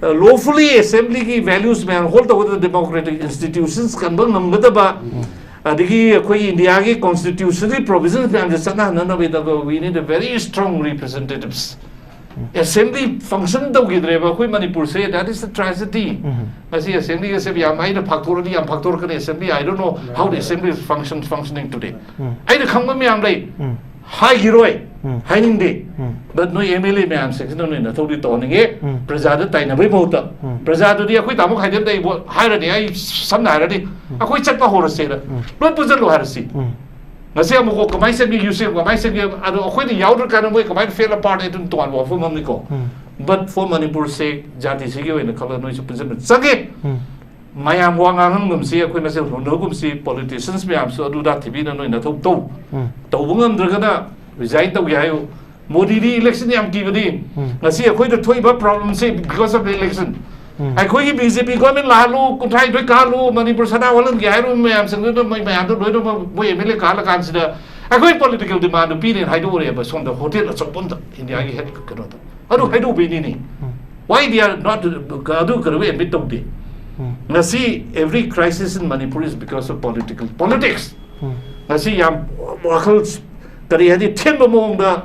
ꯑ, lawfully assemblyꯒꯤ values ꯃꯌꯥꯝ hold ꯇꯧꯒꯗꯕ, democratic institutions ꯀꯟꯕ ꯉꯝꯒꯗꯕ, ꯑꯗꯒꯤ ꯑꯩꯈꯣꯏ ꯏꯟꯗꯤꯌꯥꯒꯤ constitutionally provisions ꯃꯌꯥꯝꯁꯦ ꯆꯠꯅꯍꯟꯅꯅꯕꯒꯤꯗꯃꯛ we need a very strong representatives. Assembly function ꯇꯧꯈꯤꯗ꯭ꯔꯦꯕ ꯑꯩꯈꯣꯏ ꯃꯅꯤꯄꯨꯔꯁꯦ, that is the tragedy. ꯎꯝ꯫ ꯉꯁꯤ assembly ꯑꯁꯦ ꯌꯥꯝ, ꯑꯩꯅ ꯐꯥꯛꯊꯣꯔꯗꯤ ꯌꯥꯝ ꯐꯥꯛꯊꯣꯔꯛꯀꯅꯤ, assembly, I don't know how the assembly is function, functioning today. ꯎꯝ꯫ ꯑꯩꯅ ꯈꯪꯕ ꯃꯌꯥꯝ ꯂꯩ, ꯎꯝ꯫ ꯍꯥꯏꯈꯤꯔꯣꯏ꯫ ꯎꯝ꯫ ꯍꯥꯏꯅꯤꯡꯗꯦ꯫ ꯎꯝ꯫ But ꯅꯣꯏ M L A ꯃꯌꯥꯝꯁꯤꯡꯁꯤꯅ ꯅꯣꯏ ꯅꯊꯧꯗꯤ ꯇꯧꯍꯟꯅꯤꯡꯉꯦ꯫ ꯎꯝ꯫ ꯄ꯭ꯔꯖꯥꯗ ꯇꯥꯏꯅꯕꯩ ꯃꯍꯨꯠꯇ ꯎꯝ꯫ ꯄ꯭ꯔꯖꯥꯗꯨꯗꯤ ꯑꯩꯈꯣꯏ ꯇꯥꯃꯣ ꯈꯥꯏꯗꯦꯝꯗ ꯑꯩꯕꯨ ꯍꯥꯏꯔꯅꯤ꯫ ꯑꯩ ꯁꯝꯅ ꯍꯥꯏꯔꯗꯤ ꯑꯩꯈꯣꯏ ꯆꯠꯄ ꯍꯧꯔꯁꯦꯅ ꯎꯝ꯫ ꯂꯣꯏ ꯄꯨꯟꯁꯤꯜꯂꯨ ꯍꯥꯏꯔꯁꯤ꯫ ꯎꯝ꯫ ꯉꯁꯤ ꯑꯃꯨꯛꯀꯣ ꯀꯃꯥꯏꯅ ꯆꯠꯒꯦ, ꯌꯨ ꯁꯤ ꯑꯦꯝ ꯀꯃꯥꯏꯅ ꯆꯠꯒꯦ, ꯑꯗꯣ ꯑꯩꯈꯣꯏꯅ ꯌꯥꯎꯗ꯭ꯔꯀꯥꯟꯗ ꯃꯣꯏ ꯀꯃꯥꯏꯅ ꯐꯦꯜ ꯑꯄꯥꯔꯠꯅꯦ, ꯑꯗꯨꯝ ꯇꯣꯉꯥꯟꯕ ꯋꯥꯐꯝ ꯑꯃꯅꯤꯀꯣ꯫ ꯎꯝ꯫ But for ꯃꯅꯤꯄꯨꯔꯁꯦ ꯖꯥꯇꯤꯁꯤꯒꯤ ꯑꯣꯏꯅ ꯈꯜꯂꯒ ꯅꯣꯏꯁꯨ ꯄꯨꯟꯁꯤꯟꯕ ꯆꯪꯉꯦ꯫ ꯎꯝ꯫ ꯃꯌꯥꯝ ꯋꯥ ꯉꯥꯡꯍꯟꯒꯨꯝꯁꯤ, ꯑꯩꯈꯣꯏ ꯃꯁꯦꯜ ꯍꯨꯟꯅꯒꯨꯝꯁꯤ, politicians ꯃꯌꯥꯝꯁꯨ ꯑꯗꯨꯗ ꯊꯤꯕꯤꯅ ꯅꯣꯏ ꯅꯊꯧ ꯇꯧ꯫ ꯎꯝ꯫ ꯇꯧꯕ ꯉꯝꯗ꯭ꯔꯒꯅ resign ꯇꯧꯒꯦ ꯍꯥꯏꯌꯨ꯫ ꯃꯣꯗꯤꯗꯤ election ꯌꯥꯝ ꯀꯤꯕꯅꯤ꯫ ꯎꯝ꯫ ꯉꯁꯤ ꯑꯩꯈꯣꯏꯗ ꯊꯣꯛꯏꯕ problemꯁꯦ because of the election꯫ ꯎꯝ꯫ ꯑꯩꯈꯣꯏꯒꯤ B J P government ꯂꯥꯛꯍꯜꯂꯨ, ꯀꯨꯟꯊ꯭ꯔꯥꯅꯤꯊꯣꯏ ꯀꯥꯍꯜꯂꯨ, Manipur ꯁꯅꯥ ꯑꯣꯜꯍꯟꯒꯦ ꯍꯥꯏꯔꯨꯕ ꯃꯌꯥꯝꯁꯤꯡꯗꯨꯅ ꯃꯣꯏ ꯃꯌꯥꯝꯗꯣ ꯂꯣꯏꯅꯃꯛ ꯃꯣꯏ M L A ꯀꯥꯍꯜꯂꯀꯥꯟꯁꯤꯗ ꯑꯩꯈꯣꯏ political demandꯗꯨ ꯄꯤꯅꯦꯅ ꯍꯥꯏꯗꯣꯛꯎꯔꯦꯕ ꯁꯣꯝꯗ hotel ꯑꯆꯧꯕ ꯑꯝꯗ ꯏꯟꯗꯤꯌꯥꯒꯤ head ꯀꯩꯅꯣꯗ꯫ ꯑꯗꯨ ꯍꯥꯏꯗꯣꯛꯄꯩꯅꯤꯅꯦ꯫ ꯎꯝ꯫ Why they are not, ꯑꯗꯨ ꯀꯩꯗꯧꯕꯩ admit ꯇꯧꯗꯦ? ꯎꯝ꯫ ꯉꯁꯤ every crisis in Manipur is because of political politics꯫ ꯎꯝ꯫ ꯉꯁꯤ ꯌꯥꯝ ꯋꯥꯈꯜ ꯀꯔꯤ ꯍꯥꯏꯅꯤ, ꯊꯤꯟꯕ ꯃꯑꯣꯡꯗ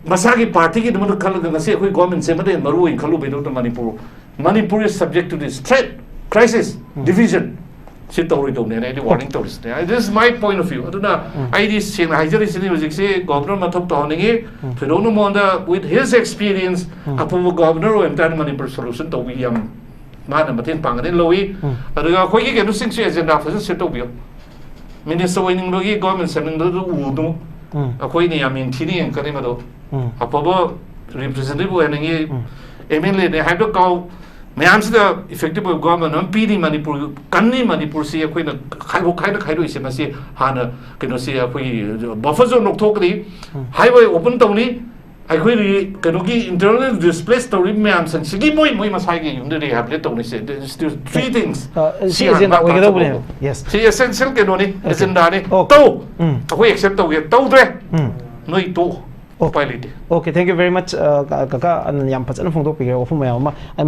ꯃꯁꯥꯒꯤ partyꯒꯤꯗꯃꯛꯇ ꯈꯜꯂꯒ ꯉꯁꯤ ꯑꯩꯈꯣꯏ government ꯁꯦꯝꯕꯗ ꯍꯦꯟꯅ ꯃꯔꯨ ꯑꯣꯏꯅ ꯈꯜꯂꯨꯕꯩꯗꯃꯛꯇ Manipur, Manipur is subject to this threat, crisis, division꯫ ꯁꯤ ꯇꯧꯔꯣꯏꯗꯧꯅꯦꯅ ꯑꯩꯗꯤ warning ꯇꯧꯔꯤꯁꯤꯅꯦ꯫ This is my point of view꯫ ꯑꯗꯨꯅ ꯑꯩꯗꯤ ꯁꯦꯡꯅ ꯍꯥꯏꯖꯔꯤꯁꯤꯅꯤ, ꯍꯧꯖꯤꯛꯁꯤ governor ꯃꯊꯧ ꯇꯧꯍꯟꯅꯤꯡꯉꯤ꯫ ꯊꯣꯏꯗꯣꯛꯅ ꯃꯉꯣꯟꯗ with his experience, ꯑꯐꯕ governor ꯑꯣꯏꯕ ꯇꯥꯔꯗꯤ ꯃꯅꯤꯄꯨꯔ solution ꯇꯧꯕ ꯌꯥꯝ ꯃꯥꯅ ꯃꯇꯦꯡ ꯄꯥꯡꯒꯅꯤ ꯂꯧꯏ꯫ ꯎꯝ꯫ ꯑꯗꯨꯒ ꯑꯩꯈꯣꯏꯒꯤ ꯀꯩꯅꯣꯁꯤꯡꯁꯨ agenda ꯐꯖꯅ set ꯇꯧꯕꯤꯌꯨ꯫ Minister ꯑꯣꯏꯅꯤꯡꯕꯒꯤ government ꯁꯦꯝꯅꯤꯡꯕꯗꯨ ꯎꯗꯨ ꯎꯝ꯫ ꯑꯩꯈꯣꯏꯅ ꯌꯥꯝ ꯌꯦꯡꯊꯤꯅ ꯌꯦꯡꯉꯛꯀꯅꯤ ꯃꯗꯨ꯫ ꯎꯝ꯫ ꯑꯐꯕ representative ꯑꯣꯏꯍꯟꯅꯤꯡꯉꯤ꯫ ꯎꯝ꯫ M L Aꯅꯦ ꯍꯥꯏꯕꯗ ꯀꯥꯎ ꯃꯌꯥꯝꯁꯤꯗ effective ꯑꯣꯏꯕ government ꯑꯃ ꯄꯤꯔꯤ ꯃꯅꯤꯄꯨꯔ, ꯀꯟꯅꯤ ꯃꯅꯤꯄꯨꯔꯁꯤ ꯑꯩꯈꯣꯏꯅ ꯈꯥꯏꯗꯣꯛ ꯈꯥꯏꯗꯣꯛ ꯈꯥꯏꯗꯣꯛꯏꯁꯦ ꯃꯁꯤ ꯍꯥꯟꯅ ꯀꯩꯅꯣꯁꯤ ꯑꯩꯈꯣꯏꯒꯤ buffer zone ꯂꯧꯊꯣꯛꯀꯅꯤ꯫ Highway open ꯇꯧꯅꯤ꯫ ꯑꯩꯈꯣꯏꯒꯤ ꯀꯩꯅꯣꯒꯤ internal displace ꯇꯧꯔꯤꯕ ꯃꯌꯥꯝꯁꯤꯡꯁꯤꯒꯤ ꯃꯣꯏ ꯃꯣꯏ ꯃꯁꯥꯒꯤ ꯌꯨꯝꯗ rehabilitate ꯇꯧꯅꯤꯁꯦ꯫ Three things꯫ ꯑ, ꯁꯤ ꯍꯥꯟꯅ agenda ꯃꯥ ꯑꯣꯏꯒꯗꯧꯕꯅꯦ꯫ ꯆꯠꯊꯣꯛꯑꯣ꯫ Yes꯫ ꯁꯤ essential ꯀꯩꯅꯣꯅꯤ, Okay꯫ agendaꯅꯤ꯫ Okay꯫ ꯇꯧ꯫ ꯎꯝ꯫ ꯑꯩꯈꯣꯏ accept ꯇꯧꯒꯦ꯫ ꯇꯧꯗ꯭ꯔꯦ꯫ ꯎꯝ꯫ ꯅꯣꯏ ꯇꯣꯛꯑꯣ꯫ Okay꯫ ꯎꯄꯥꯏ ꯂꯩꯇꯦ꯫ Okay, thank you very much, ꯑ, ꯀ-, ꯀꯀꯥ, ꯑ, ꯌꯥꯝ ꯐꯖꯅ ꯐꯣꯡꯗꯣꯛꯄꯤꯈ꯭ꯔꯦ ꯋꯥꯐꯝ ꯃꯌꯥꯝ ꯑꯃ꯫ ꯑꯩ